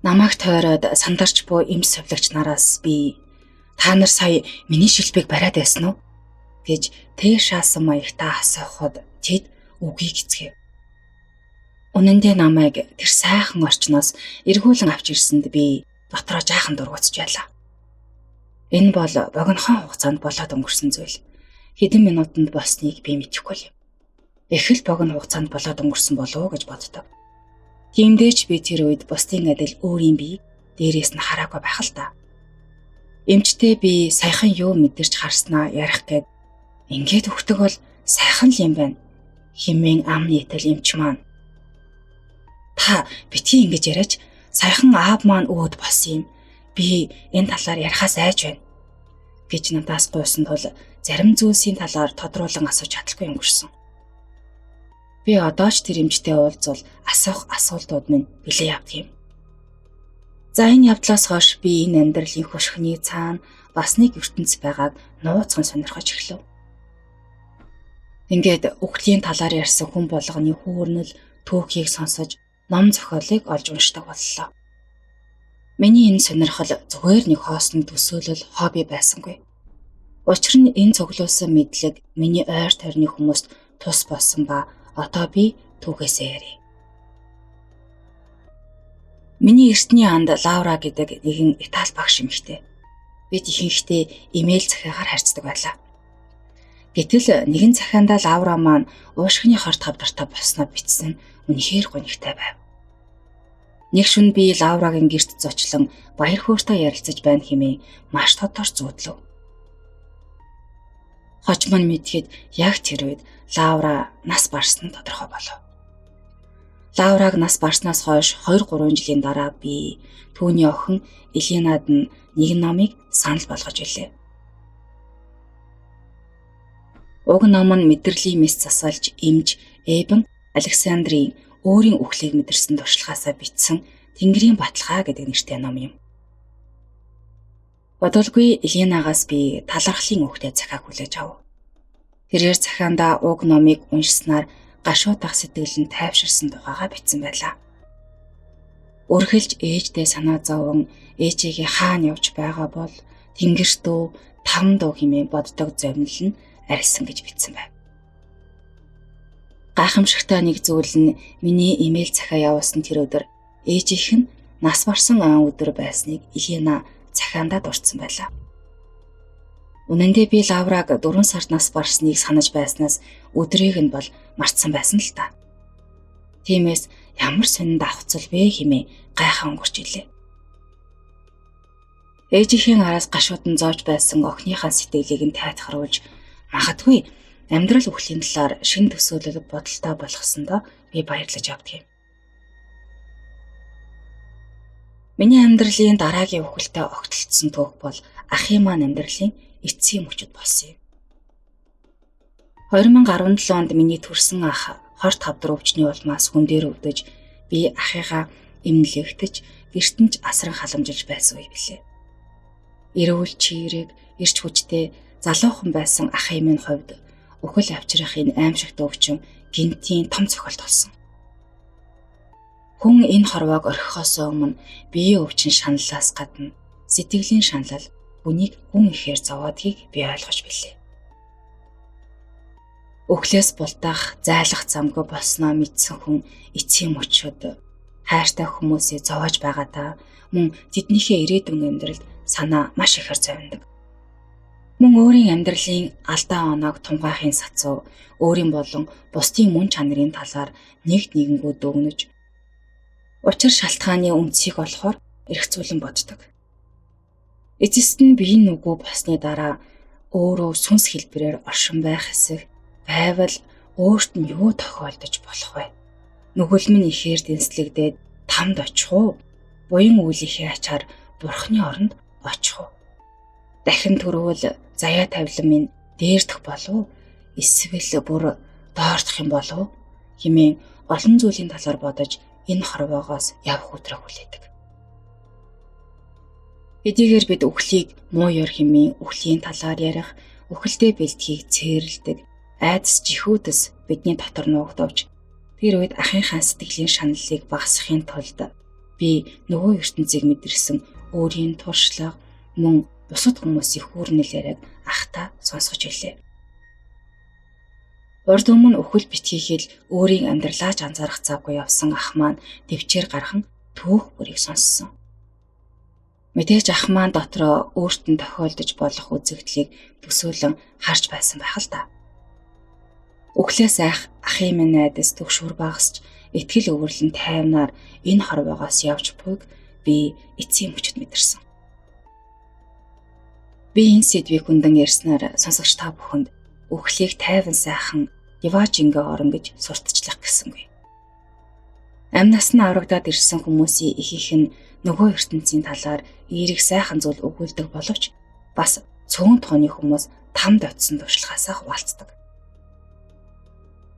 Намайг тойроод сандарч буй эмч сувилагч нараас би та нар сая миний шилбийг бариад байсан уу гэж тэр шаасан маягтаа асуухад тэд үгийг эцгээв. Үнэн дээр намайг тэр сайхан орчноос эргүүлэн авч ирсэнд би дотроо жаахан дургуутж байлаа. Энэ бол богинохон хугацаанд болоод өнгөрсөн зүйл. Хэдэн минутанд болсныг би мэдэхгүй л юм. Их л богино хугацаанд болоод өнгөрсөн болов уу гэж боддог. Тиймдээ ч би тэр үед бусдын адил өөрийн бие дээрээс нь хараагүй байх л та. Эмчтэй би саяхан юу мэдэрч харснаа ярих гээд ингээд өгдөг бол сайхан л юм байна хэмээн ам нийтэл эмч маань. Та битгий ингэж яриач, саяхан аав маань өөд болсон юм. Би энэ талаар ярихаас айж байна гэж надаас гуйсан тул зарим зүйлсийн талаар тодруулан асууж чадалгүй өнгөрсөн. Би одоо ч тэр эмчтэй уулзвал асуух асуултууд минь билээ явдаг юм. За, энэ явдлаас хойш би энэ амьдралын хөшхөний цаана бас нэг ертөнц байгааг нууцхан сонирхож эхлэв. Ингээд үхлийн талаар ярьсан хүн болгоны хүүрнэл түүхийг сонсож, ном зохиолыг олж уншдаг боллоо. Миний энэ сонирхол зүгээр нэг хоосон төсөөлөл, хобби байсангүй. Учир нь энэ цуглуулсан мэдлэг миний ойр тойрны хүмүүст тус болсон ба одоо би түүхээсээ ярья. Миний эртний анд Лаура гэдэг нэгэн Итали багш эмэгтэй. Бид ихэнхдээ имэйл захиагаар харьцдаг байлаа. Гэтэл нэгэн захиандаа Лаура маань уушгины 25 дартай болсноо бичсэн, үнэхээр гунигтай байв. Нэг шөнө би Лаурагийн гэрт зочлон баяр хөөртэй ярилцаж байна хэмээн маш тодор зүүдлэв. Хожим нь мэдэхэд яг тэр үед Лаура нас барсан нь тодорхой болов. Лаураг нас барснаас хойш 2 3 жилийн дараа би түүний охин Элинад нь нэгэн номыг санал болгож билээ. Уг ном нь мэдрэлийн мэс засалж эмч Эбен Александрийн өөрийн үхлийг мэдэрсэн туршлагаасаа бичсэн Тэнгэрийн баталгаа гэдэг нэртэй ном юм. Бодолгүй Эленагаас би талархлын үхтэй захиаг хүлээж ав. Тэрээр захиандаа уг номыг уншсанаар гашуудах сэтгэл нь тайвширсан тухайгаа бичсэн байлаа. Үргэлж ээждээ санаа зовон, ээжигээ хаана явж байгаа бол, тэнгэрт үү, таван дуу хэмээн боддог зовнил нь арилсан гэж бичсэн байв. Гайхамшигтай нэг зүйл нь миний имэйл захиа явуулсан тэр өдөр ээжийнх нь нас барсан ойн өдөр байсныг Елена захиандаа дурдсан байлаа. Үнэн дээр би Лавраг 4 сард нас барсныг санаж байснаас өдрийг нь бол мартсан байсан л та. Тиймээс ямар сонинд авцал бэ хэмээн гайхаа өнгөрч илээ. Ээжийнхээ араас гашуудан зовж байсан охиныхаа сэтгэлийг нь тайтгаруулж, магадгүй амьдрал үхлийн талаар шинэ төсөөлөл, бодолтой болгосондоо би баярлаж явдаг юм. Миний амьдралын дараагийн үхэлтэй огтлцсон түүх бол ахын маань амьдралын эцсийн мөчөд болсон юм. 2017 онд миний төрсэн ах хорт хавдар өвчний улмаас хүн дээр өвдөж, би ахыгаа эмнэлэгтэж, гэрт нь ч асран халамжилж байсан үе билээ. Эрүүл чийрэг, эрч хүчтэй залуухан байсан ахын минь хувьд үхэл авчрах энэ аимшигт өвчин гинтийн том цохилт болсон. Хүн энэ хорвоог орхихоос өмнө биеийн өвчин шаналлаас гадна сэтгэлийн шаналл хүнийг гүн ихээр зовоодгийг би ойлгож билээ. Үхлээс бултах, зайлах замгүй болсноо мэдсэн хүн эцсийн мөчөд хайртай хүмүүсээ зовоож байгаадаа мөн тэднийхээ ирээдүйн амьдралд санаа маш ихээр зовндог. Мөн өөрийн амьдралын алдаа оноог тунгаахын сацуу өөрийн болон бусдын мөн чанарын талаар нэгд нэгэнгүү дүгнэж, учир шалтгааны үндсийг олохоор эргцүүлэн боддог. Эцэст нь биеийн нүгүү болсны дараа өөрөө сүнс хэлбэрээр оршин байх эсэх байвал өөрт нь юу тохиолдож болох вэ? Нүгэл минь ихээр дэнслэгдээд тамд очих уу? Буян үйлийнхээ ачаар бурхны оронд очих уу? Дахин төрвөл заяа тавилан минь дээрдэх болов уу? Эсвэл бүр доордох юм болов уу? Хэмээн олон зүйлийн талаар бодож энэ хорвоогоос явах өдрөө хүлээдэг. Хэдийгээр бид үхлийг муу ёр хэмээн үхлийн талаар ярих, үхэлдээ бэлтгийг цээрэлдэг айдас жихүүдэс бидний дотор нуугдавч, тэр үед ахынхаа сэтгэлийн шаналлыг багасгахын тулд би нөгөө ертөнцийг мэдэрсэн өөрийн туршлага мөн бусад хүмүүсийн хүүрнэл яриаг ахтаа сонсгож билээ. Урд өмнө үхэл битгий хэл, өөрийн амьдралаа ч анзаарах завгүй явсан ах маань төвчээр гархан түүх бүрийг сонссон. Мэдээж ах маань дотроо өөрт нь тохиолдож болох үзэгдлийг төсөөлөн харж байсан байх л та. Үхлээс айх ахын минь айдас түгшүүр багасч итгэл өвөрлөн тайвнаар энэ хорвоогоос явж буйг би эцсийн мөчөд мэдэрсэн. Би энэ сэдвийг хүндэн ярьснаар сонсогч та бүхэнд үхлийг тайван сайхан Диваажингээ орон гэж сурталчлах гэсэнгүй. Амнаас нь аврагдаад ирсэн хүмүүсийн ихэнх нь нөгөө ертөнцийн талаар эерэг сайхан зүйл өгүүлдэг боловч бас цөөн тооны хүмүүс тамд очисон туршлагаасаа хуваалцдаг.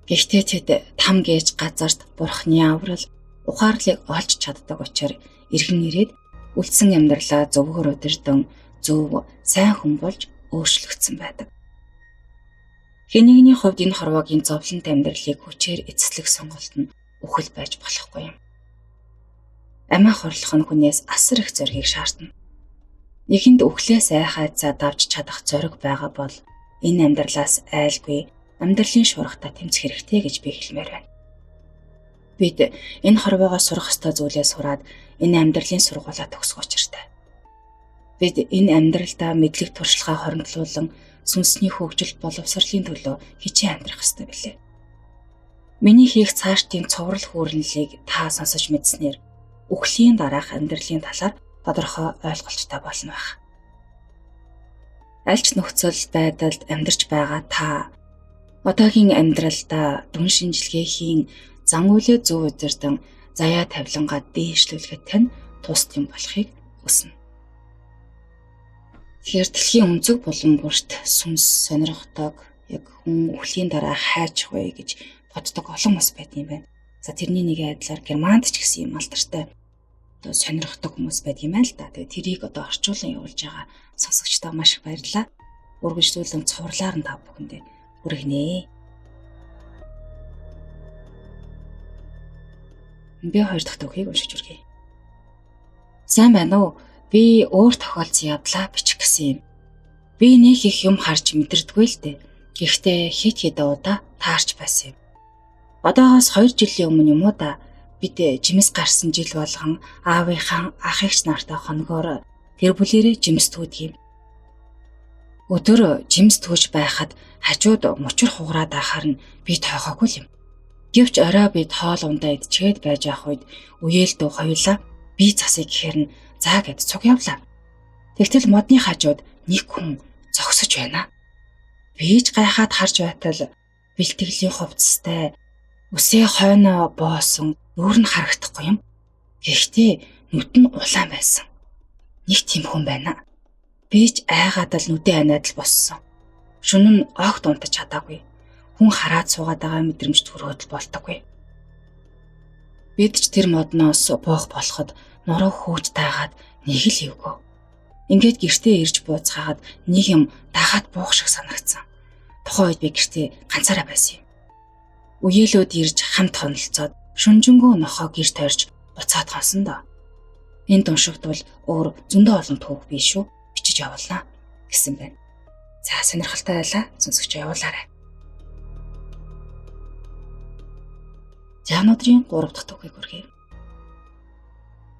Гэхдээ тэд там гэж газарт бурхны аврал, ухаарлыг олж чаддаг учраас эргэн ирээд үлдсэн амьдралаа зөвгөр удирдан зөв сайн хүн болж өөрчлөгдсөн байдаг. Хэн нэгний хувьд энэ хорвоогийн зовлонт амьдралыг хүчээр эцэслэх сонголт нь үхэл байж болохгүй юм. Амиа хорлох нь хүнээс асар их зоригийг шаардна. Нэгэнд үхлээс айхайцаа давж чадах зориг байгаа бол энэ амьдралаас айлгүй амьдралын шуургатай тэмцэх хэрэгтэй гэж би хэлмээр байна. Бид энэ хорвоогоо сурах ёстой зүйлээ сураад энэ амьдралын сургуулаа төгсөх учиртай. Бид энэ амьдралдаа мэдлэг туршлагаа хоримтлуулан сүнсний хөгжил боловсролын төлөө хичээн амьдрах ёстой билээ. Миний хийх цаашдын цуврал хүүрнэлийг та сонсож мэдснээр үхлийн дараах амьдралын талаар тодорхой ойлголттой болно байх. Аль ч нөхцөл байдалд амьдарч байгаа та одоогийн амьдралдаа дүн шинжилгээ хийн зан үйлээ зөв удирдан заяа тавилангаа дээшлүүлэхэд тань тус юм болохыг хүснэ. Тэгэхээр дэлхийн өнцөг булан бүрт сүнс сонирхдог, яг хүн үхлийн дараа хайчих вэ гэж боддог олон хүмүүс байдаг юм байна. За тэрний нэгэн адилаар Германд ч гэсэн юм алдартай одоо сонирхдог хүмүүс байдаг юм байна л да. Тэгээ тэрийг одоо орчуулан явуулж байгаа сонсогчдоо маш их баярлалаа. Үргэлжлүүлэн цувралаар нь та бүхэндээ хүргэнэ. Би хоёр дахь түүхийг уншиж хүргэе. Сайн байна уу? Би өөр тохиолдсон явдлаа бичих гэсэн юм. Би нэг их юм харж мэдэрдэггүй л дээ. Гэхдээ хэд хэдэн удаа таарч байсан юм. Одоогоос 2 жилийн өмнө юм уу да бид жимс гарсан жил болгон аавынхаа ах эгч нартай хоногоор гэр бүлээрээ жимс түүдэг юм. Өдөр жимс түүж байхад хажууд мочор хугараад байхаар нь би тоохоогүй юм. Гэвч орой бид хоол ундаа идчихэд байж явах үед үеэл дүү хоёулаа би засыг гэхээр нь заа гэд цуг явлаа. Тэгтэл модны хажууд нэг хүн зогсож байна. Би ч гайхаад харж байтал бэлтгэлийн хувцастай үсээ хойноо боосон нүүр нь харагдахгүй юм. Гэхдээ нүд нь улаан байсан. Нэг тийм хүн байна. Би ч айгаад л нүдээ аниад л боссон. Шөнө нь огт унтаж чадаагүй. Хүн хараад суугаад байгаа мэдрэмж төрөөд л болтоггүй. Бид ч тэр модноос буух болоход нуруу хөөж таагаад нэг л эвгүй. Ингээд гэртээ ирж бууцгаагаад нэг юм дагаад буух шиг санагдсан. Тухайн үед би гэртээ ганцаараа байсан юм. Үеэлүүд ирж хамт хонолцоод шүнжэнгөө нохоо гэр тойрч буцаад хонсон доо. Энд уншигдвал өөр зөндөө олон түүх биш шүү. Бичиж явуулнаа гэсэн байна. За сонирхолтой байлаа. Сонсогч явуулаарай. За өнөөдрийн 3 дахь түүхийг хүргэе.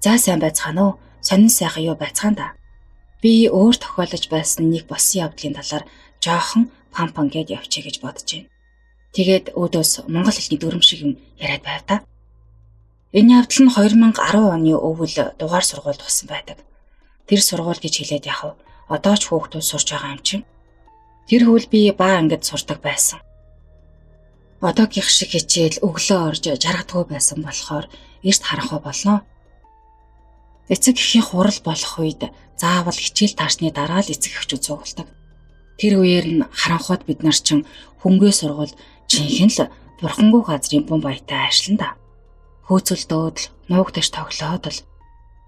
За сайн байцгаана уу? Сонин сайхан юу байцгаана да. Би өөр тохиолдож байсан нэг болсон явдлын талаар жоохон пам пам гээд явчихъя гэж бодож байна. Тэгээд өөдөөс монгол хэлний дүрм шиг юм яриад байв та. Энэ явдал нь 2010 оны өвөл дугаар сургуульд болсон байдаг. Тэр сургууль гэж хэлээд яхав. Одоо ч хүүхдүүд сурч байгаа юм чинь. Тэр хөл би баа ангид сурдаг байсан. Одоогийнх шиг хичээл өглөө орж жаргадгүй байсан болохоор эрт харанхуй болно. Эцэг эхийн хурал болох үед заавал хичээл таарсны дараа л эцэг эхчүүд цугладаг. Тэр үеэр нь харанхуйд бид нар чинь хөнгөө сургуульд жинхэнэ л бурхангүй газрын бум баятай аашлан да. Хөөцөлдөөд л нуугдаж тоглоод л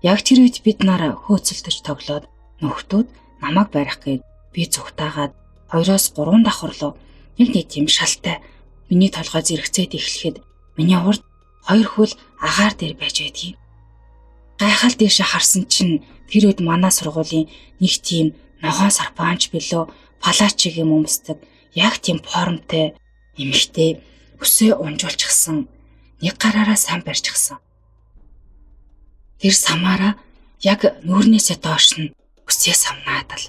яг тэр үед бид нар хөөцөлдөж тоглоод нөхдүүд намайг барих гээд би зүгтаагаад 2-3 давхар руу нэг тийм шалтай миний толгой зэрэгцээд эхлэхэд миний урд хоёр хөл агаар дээр байж байдгийг. Гайхал дээшээ харсан чинь тэр үед манай сургуулийн нэг тийм ногоон сарпаанч билүү палачиг юм өмсдөг яг тийм формтой эмэгтэй өсөө унжуулчихсан нэг гараараа сан барьчихсан. Тэр самаараа Яг нүүрнээсээ доош нь үсээ самнаад л.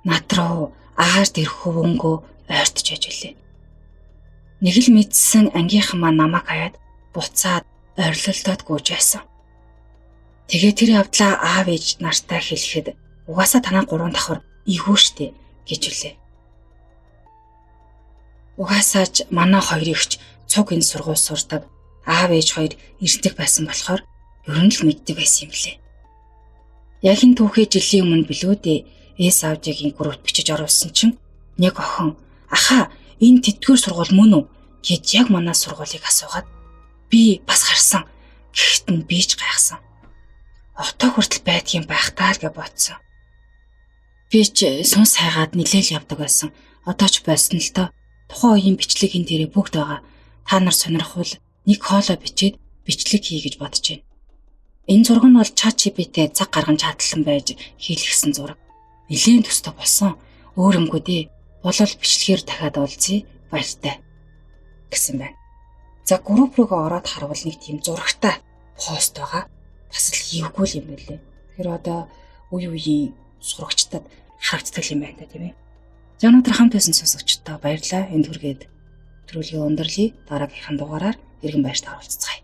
Над руу агаар дэрхүү хөвөнгөө ойртож байж үлээ. Нэг л мэдсэн ангийнхан маань намайг хаяад буцаад орилолтод гүйж байсан. Тэгээ тэр явдлаа аав ээж нартай хэлэхэд угаасаа танаа гурван давхар эвгүй штэ гэж үлээ. Угаасаа ч манай хоёр ихч цуг энэ сургууль сурдаг аав ээж хоёр эртэг байсан болохоор ер нь л мэддэг байсан юм лээ. Яг энэ түүхээ жилийн өмнө билүү дээ Эс аудиогийн групп бичиж оруулсан чинь нэг охин "Ахаа, энэ тэдгээр сургууль мөн үү?" гэж яг манай сургуулийг асуугаад би бас харсан. Гэхдээ нь би ч гайхсан. Одоо хүртэл байдгийн байх таа л гэж бодсон. Би ч сүнс хайгаад нилээл явдаг байсан. Одоо ч болсон л доо. Тухайн үеийн бичлэг энэ дээрээ бүгд байгаа. Та нар сонирхвол нэг хоолой бичээд бичлэг хий гэж бодож байна. Энэ зураг нь бол ChatGPT-тэй цаг гарган чатлан байж хийлгэсэн зураг. Нилээн төстэй болсон. Өөр юмгүй дээ. Болол бичлэгээр дахиад уулзъя. Баяртай гэсэн байна. За, групп руугаа ороод харвал нэг тийм зурагтай пост байгаа. Бас л эвгүй юм байлээ. Тэгэхээр одоо үе үеийн сурагчдад харагддаг юм байна та, тийм ээ. За, өнөөдөр хамт байсан сонсогчдод баярлалаа. Энд хүргээд төрөлгийн өндөрлөе. Дараагийнхын дугаараар эргэн байртаа уулзцгаая.